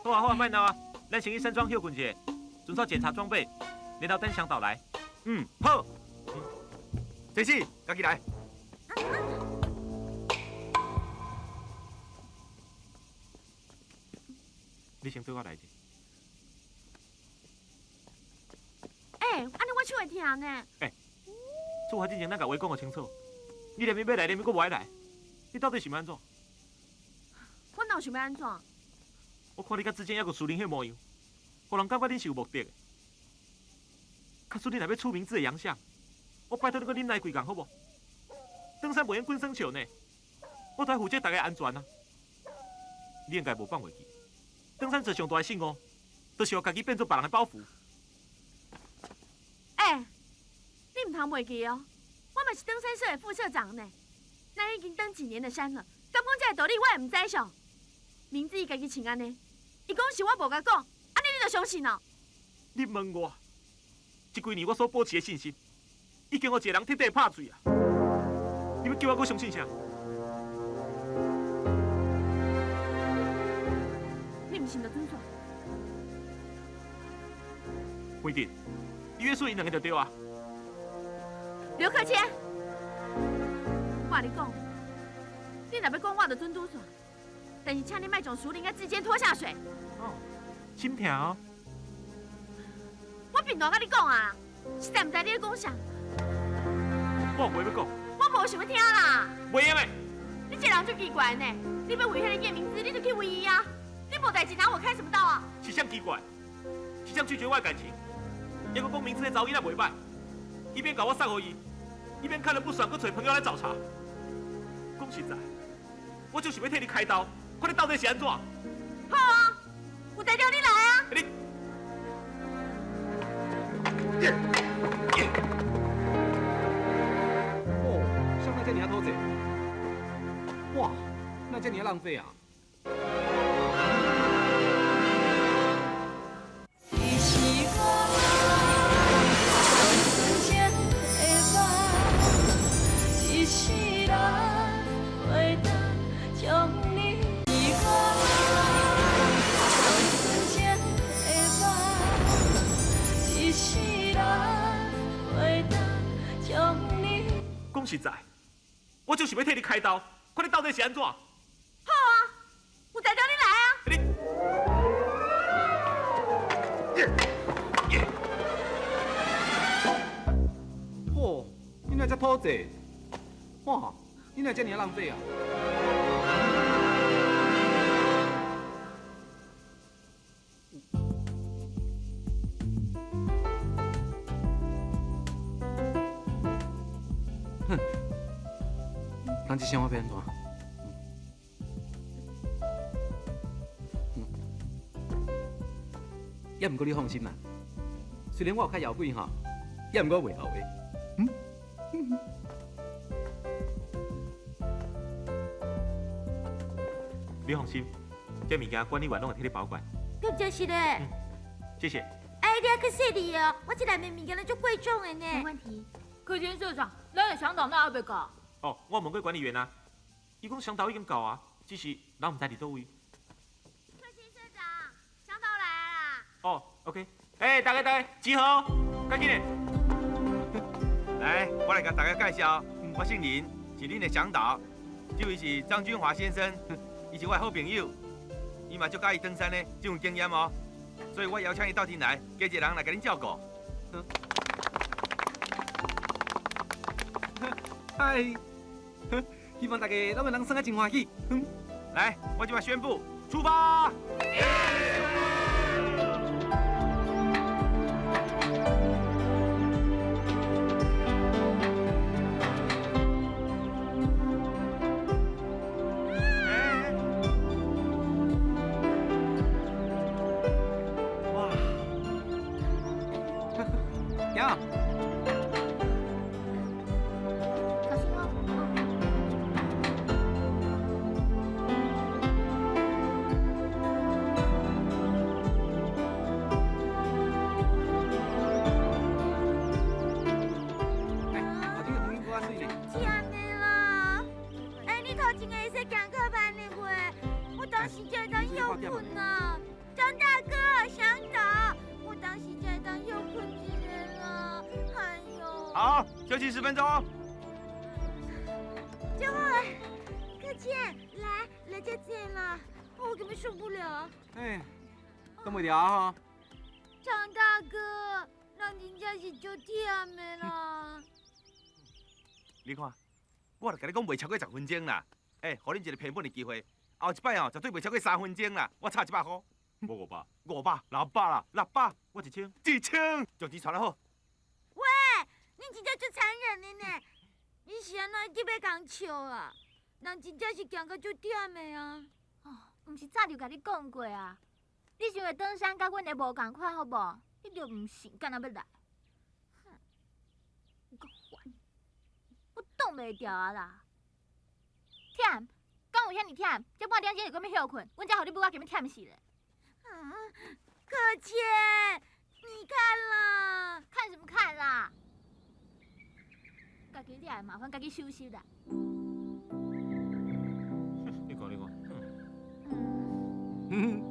好啊好啊，莫闹啊，咱先去山庄歇睏一下，顺续检查装备，然后等向导来。嗯，好。崔氏，家己来。你先对我来者。欸，按呢我手会疼呢。欸，出发之前咱共话讲予清楚，你连欲来，连欲阁无爱来，你到底想欲按怎？我哪有想欲按怎？我看你佮志坚犹阁输恁彼模样，予人感觉恁是有目的的。假使你若欲出明志的洋相，我拜托你阁忍耐几工好无？登山袂用滚耍笑呢，我都爱负责大家安全啊。你应该无放袂记，登山者上大的胜误，就是予家己变做别人的包袱。欸，你毋通袂记哦，我嘛是登山社的副社长呢。咱已经登几年的山了，敢讲这个道理我会毋知数？明知伊家己穿按呢，伊讲是我无共讲，按呢你就相信哦？你问我，这几年我所保持的信心，已经予一个人彻底拍碎啊！你欲叫我阁相信啥？你毋信就准煞。不一定，你约束𪜶两个就对啊。刘克谦，我共你讲，你若欲讲，我就准拄煞。但是，请你莫将淑玲佮志坚拖下水。哦，心疼哦。我贫惰佮你讲啊，实在毋知你咧讲啥。我有话欲讲。我无想欲听啦。袂用的。你这人足奇怪呢，你欲为彼个叶明姿，你就去为伊啊。你无代志拿我开什么刀啊？是啥奇怪？是啥拒绝我的感情？犹阁讲明姿彼查某囡仔袂䆀，一边共我送予伊，一边看得不爽，阁揣朋友来找茬。讲实在，我就是欲替你开刀，看你到底是按怎。好啊，有才调你来啊！你。哦，啥人遮尔讨债？哇，哪遮尔浪费啊！讲实在，我就是欲替你开刀，看你到底是按怎。好啊，有才调你来啊！你。嚯，你哪遮讨债？哇，你哪遮尔浪费啊？哼，人这生活欲按怎？也毋过你放心啦，虽然我有较枵鬼吼，也毋过袂后悔。你放心，这物件管理员拢会替你保管。敢真是咧？谢谢。哎，你还较细腻哦，我这内面物件拢足贵重的呢。没问题。柯坚社长，咱的向导哪还袂到？哦，我问过管理员啊，伊讲向导已经到啊，只是人毋知伫佗位。柯坚社长，向导来啦。哦，OK，哎，大家大家集合，赶紧的。来，我来共大家介绍，我姓林，是恁的向导。这位是张君华先生，伊是我的好朋友，伊嘛足佮意登山的，真有经验哦。所以我邀请伊斗阵来，加一个人来共恁照顾。嗨，希望大家拢会当耍得真欢喜。来，我这摆宣布，出发！哇！行。小心哦。头前的风景阁较媠呢。是按呢啦，哎，你头前会使行较慢的话，我当时才会当歇睏啊。张大哥，向导，我当时才会当歇睏一下啦。哎哟。好，休息10分钟。就好，客气，来来这坐啦，我根本受不了。哎，挡袂牢啊吼。张大哥，人真正是足忝的啦。你看，我就共你讲袂超过10分钟啦。哎，予恁一个赔本的机会，后一摆哦，绝对袂超过3分钟啦。我差100箍，无500， 500、600啦，600，我1000， 1000，将钱传来好。喂，你真正足残忍的呢！你是按怎特欲共笑啊？人真正是行到足忝的啊！哦，毋是早就共你讲过啊！你想的登山佮阮的无仝款好无？你就毋信，敢若欲来？哼，有够烦，我挡袂牢啊啦！忝，敢有遐尔忝？这半点钟就阁欲歇睏，阮才予你母仔今欲忝死咧！嗯，可倩，你看啦，看什么看啦？家己掠的麻烦，家己收拾啦。你看，你看。嗯，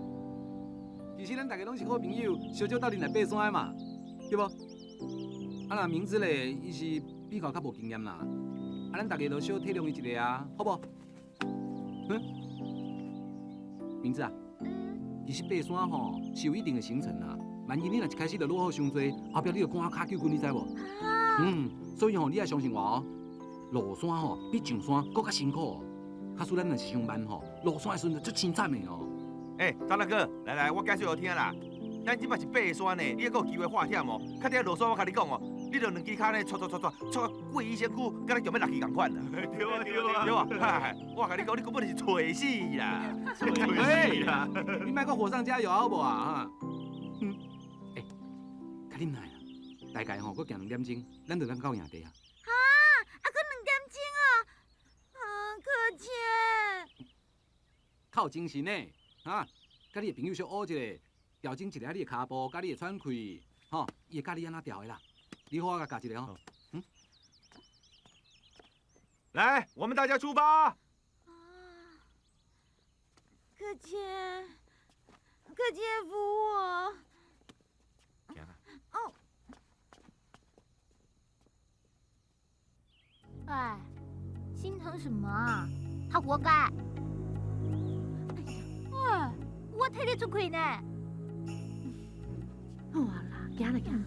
其实咱大家拢是好朋友，小少斗阵来爬山的嘛，对无？啊，若明知咧，伊是比较较无经验啦，啊，咱大家都小体谅伊一下啊，好无？嗯，明知啊，其实爬山吼是有一定的行程啦，万一你若一开始就落雨伤济，后壁你就赶跤救军，你知无？嗯，所以吼，你爱相信我哦，落山吼比上山阁较辛苦哦。假使咱若是伤慢吼，落山的时阵就足凄惨的哦。哎，张大哥，来来，我解释予听啦。咱这摆是爬山呢，你还阁有机会化险哦。较伫落山，我共你讲哦，你著两支跤呢，挫挫挫挫，挫到过伊身躯，敢若强欲落去仝款啦。对啊对啊对啊！我共你讲，你根本就是揣死啦，揣死啦！你莫阁火上加油好无啊？哈！哎，较忍耐啦，大概吼阁行2点钟，咱就通到营地啊。哈，啊，阁2点钟哦，啊，可倩。较有精神呢，哈！佮你的朋友小学一下，调整一下你的跤步，佮你的喘气，吼，伊会教你按怎调的啦。你好好共教一下吼。嗯。来，我们大家出发。可倩，可倩扶我。哦。哎，心疼什么啊？他活该。哎，我替你出气呢。好啊啦，行啦行。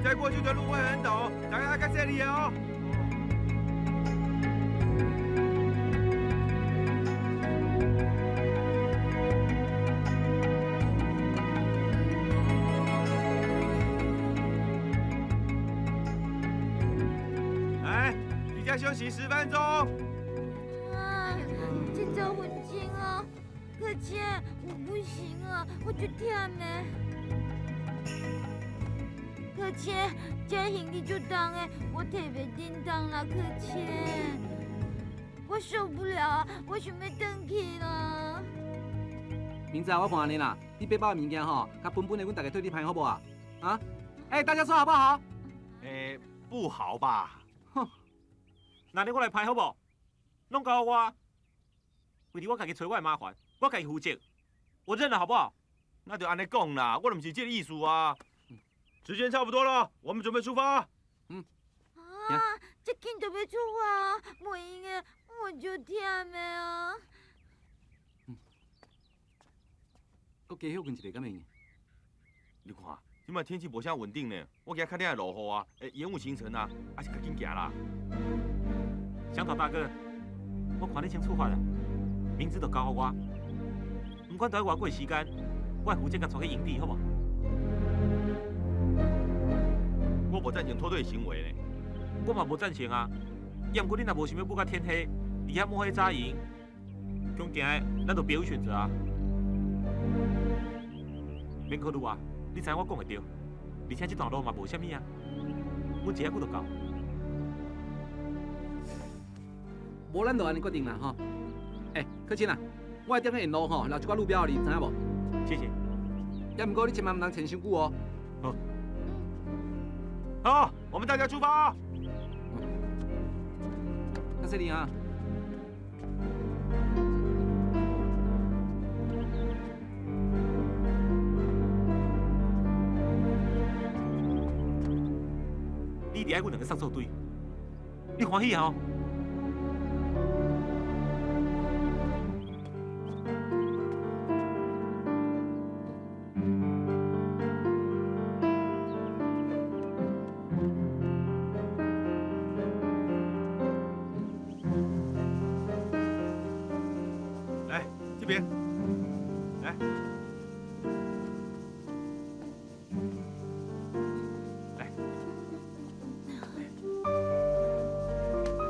再过去的路会很陡，大家较细腻哦。来，伫遮休息10分钟。啊，这走分钟哦，可倩，我不行啊，我就忝的。可倩，这行李就重的，我提袂振动啦，可倩，我受不了，我想欲转去啦。明仔，我看按呢啦，你背包的物件吼，较分分的，阮大家替你排好无啊？啊？哎，大家说好不好？哎，不好吧？哼，那你我来排好无？拢交我，为了我家己揣我的麻烦，我家己负责，我认了好不好？那就按呢讲啦，我毋是这个意思啊。时间差不多了，我们准备出发。嗯。啊，这紧就欲出发，袂用的，我就忝的啊。嗯。阁加歇困一下，敢会用？你看，这摆天气无啥稳定呢，我惊较定会落雨啊，会延误行程啊，还是较紧行啦。向导大哥，我看你先出发啦，名字就交予我，不管待偌久的时间，我会负责共带去营地，好无？我无赞成脱队行为呢，我嘛无赞成啊。也毋过你若无想欲舞到天黑，伫遐摸黑扎营，强行的，咱就别有选择啊。免考虑啊，你知影我讲的对，而且这段路嘛无啥物啊，阮坐遐久就够。无咱就按呢决定啦吼。欸，可亲啊，我会踮咧沿路吼留一寡路标，予你，知影无？谢谢。也毋过你千万毋通穿伤久哦。好。好，我们大家出发。较细腻啊。你一直爱阮两个送做对，你欢喜啊？来这边，来，来，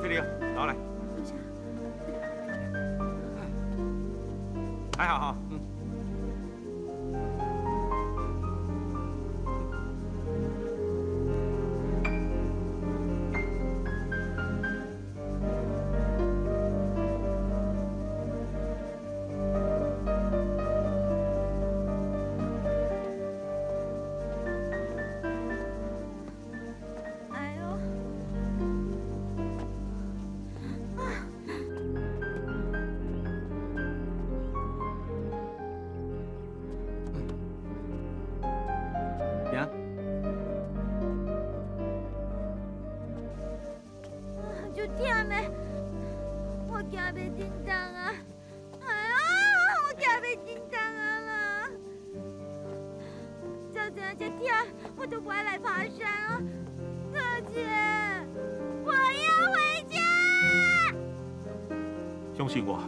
这里，拿来。还好哈。嗯。就忝的，我行袂振动啊！哎呀，我行袂振动啊啦！早知影这忝，我就不爱来爬山啊！可姐，我要回家。相信我，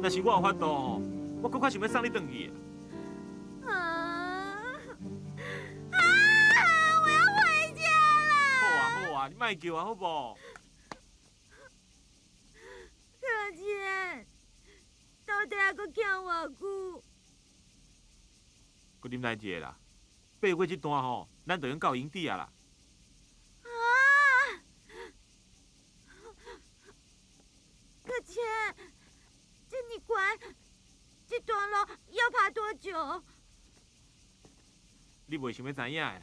若是我有法度，我阁较想欲送你转去。啊啊！我要回家啦！好啊好啊，你莫叫啊，好无？到底还阁欠偌久？阁忍耐一下啦，爬过这段吼，咱就用到营地啊啦。啊！可倩，这么悬，这段路要爬多久？你袂想欲知影的啦，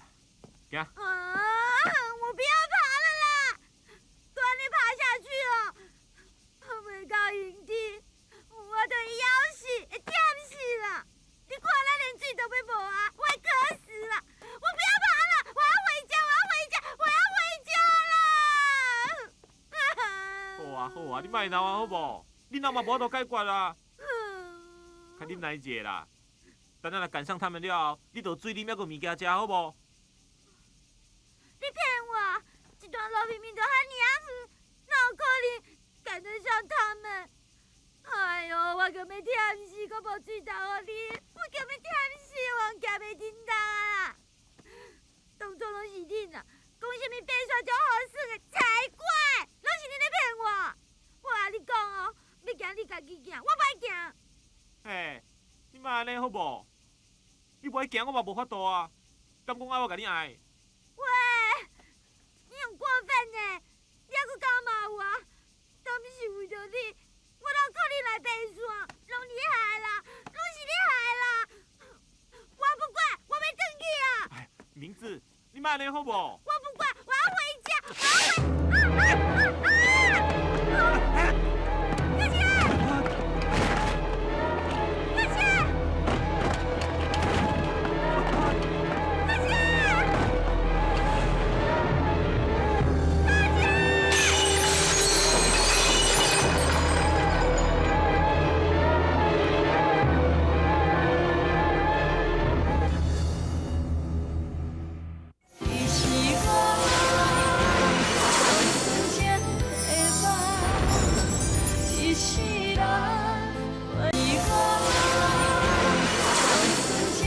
行。啊！我不要爬了啦，阁按呢爬下去哦，袂到营地。我就会枵死，会忝死啦！你看咱连水都欲无啊，我会渴死啦！我不要爬了，我要回家，我要回家，我要回家啦！好啊好啊，你莫闹啊好无？你闹嘛无法度解决啊！较忍耐一下啦，等咱来赶上他们了后，你就水啉犹阁有物件食好无？你骗我！这段路明明就遐尔仔远，哪有可能赶得上他们？哎哟，我阁欲忝死，阁无水通予你，我阁欲忝死，我行袂振动啊！当初拢是恁啊，讲啥物爬山足好耍的，才怪，拢是恁咧骗你行你家己行，我無愛行。嘿，你莫按呢好無？你無愛行，我嘛無法度啊。敢講愛我共你愛？喂，你很過分呢！你猶閣敢罵我？當毋是為著你，我哪有可能來爬山？攏你害啦，攏是你害啦！我不管，我欲轉去啊！哎，明志，你莫按呢好無？我不管，我要回家，我要回。啊啊啊啊！哥姐，哥姐，哥姐，哥姐！你是我纯情的梦，一世人是我纯情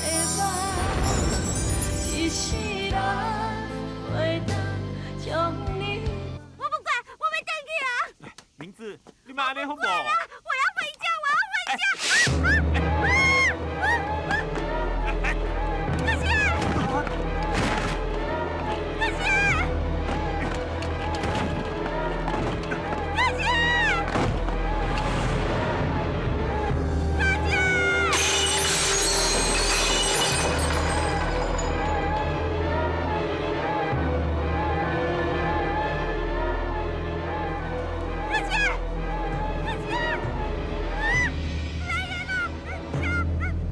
的梦，一世人袂当将你。我不管，我欲轉去啊！明志，你莫按呢好無？我要回家，我要回家！啊啊啊啊！哥姐，哥姐，哥姐，哥姐！哥姐，哥姐，啊！來人啦！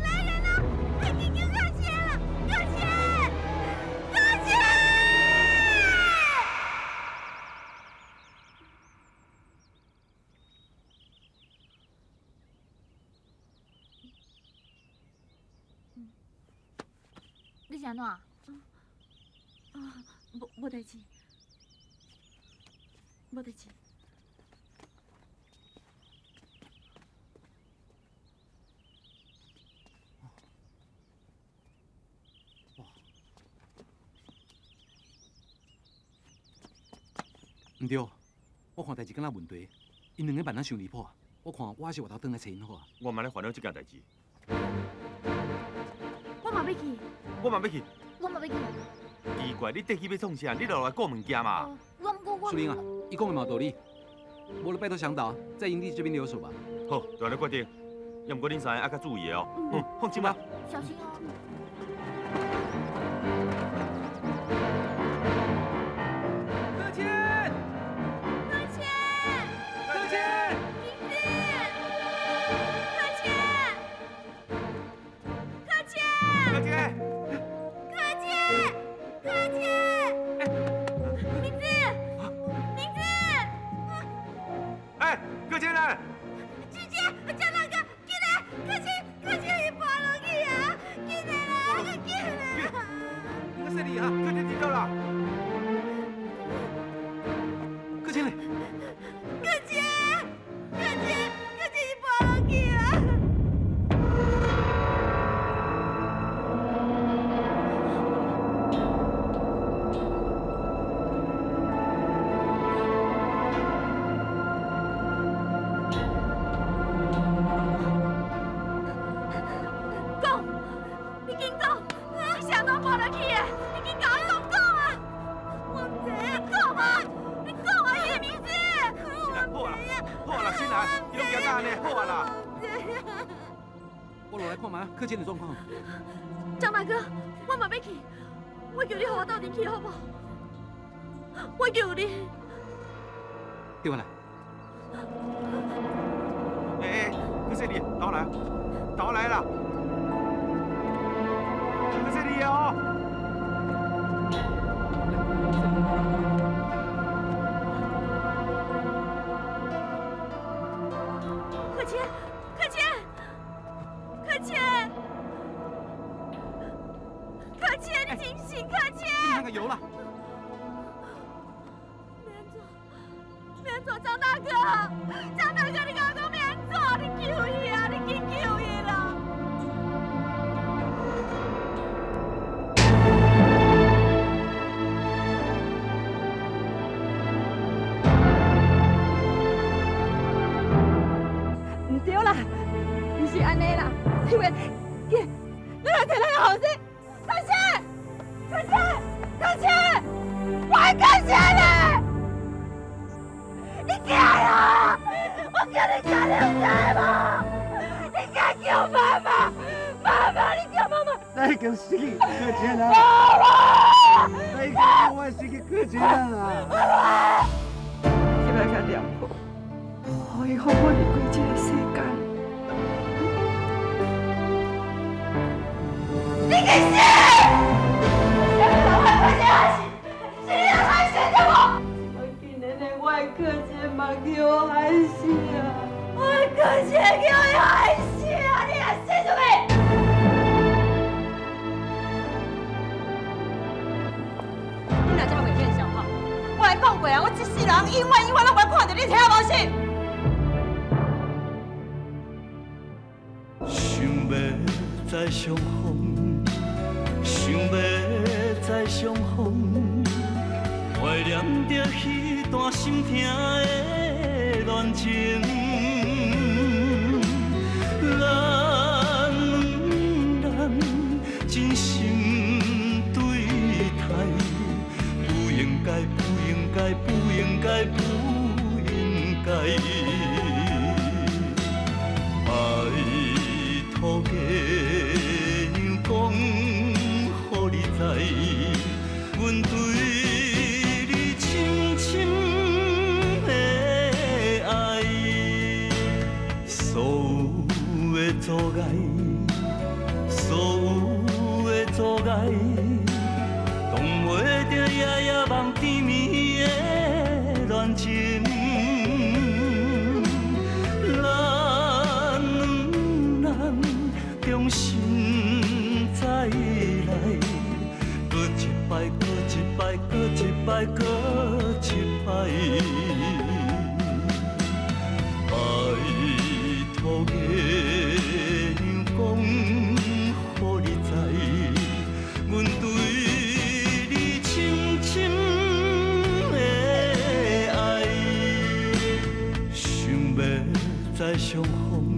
來人啦！快救救哥姐啦！哥姐，哥姐！你是按怎？啊，無代誌，無代誌。毋對，我看代誌敢若問題，𪜶兩个辦啊傷離譜啊！我看我還是回頭轉來揣𪜶好啊。我嘛咧煩惱這件代誌。我嘛欲去。我嘛欲去。我嘛欲去。奇怪，你綴去欲創啥？你落來顧物件嘛。我毋過我。淑玲啊，伊講的嘛有道理，無就拜託向導在營地這邊留守吧。好，就按呢決定。也毋過恁三个愛較注意的哦。嗯，放心吧。小心哦。柯谦，柯谦，柯谦，明志，柯谦，柯谦，柯谦，柯谦，柯谦，明志，明志，哎，柯谦呢？姐姐，張大哥，緊來，柯謙，柯謙伊跋落去啊！緊來啦，緊來啦！柯細你啊，柯謙跌倒啦！柯謙嘞，柯謙，柯謙，柯謙伊跋落去啊！講，你緊講，你是按怎跋落去的？你緊共我講講啊！我毋知影，講啊！你講啊，伊的名字。新來，好啊啦，好啊啦，新來，伊攏驚到按呢，好啊啦。我落來看覓柯謙的狀況。張大哥，我嘛欲去，我求你予我鬥陣去好無？我求你。對我來。哎哎，柯細你，倒來，倒來啦！柯細你哦。柯謙，柯謙，柯謙，柯謙，你清醒，柯謙！你那個油啦！欲按怎？欲按怎？張大哥，張大哥，你共我講欲按怎？你救伊啊！你緊救伊啦！啊！啦，毋是按呢啦，因为，你，你来提咱的后生，可姐，可姐，可姐，我爱可姐咧，你起来啊！我叫你起来，你知无？你敢叫妈妈？妈妈，你叫妈妈！咱已经失去可姐啦！咱已经我失去可姐啦！你来甲念佛，予伊好好离开这个世间。你去死！啥物人害可姐害死？是你人害死对无？我竟然连我的可姐嘛叫我害死啊！我的可姐叫伊害死啊！你来死什么？你若这么袂见笑吼，我来讲过啊！我这世人永远永远拢袂看著你，听无是？想欲再相逢，想欲再相逢，怀念著彼段心疼的恋情。咱两人真心对待，不应该，不应该，不应该，不应该。拜托月娘讲，予你知，阮对你深深的爱，所有的阻碍，所有的阻碍，挡袂住夜夜梦甜蜜的恋情。咱两人重新再来，阁一摆，阁一摆，阁一摆，阁一摆。拜托月娘讲，予你知，阮对你深深的爱，想欲再相逢。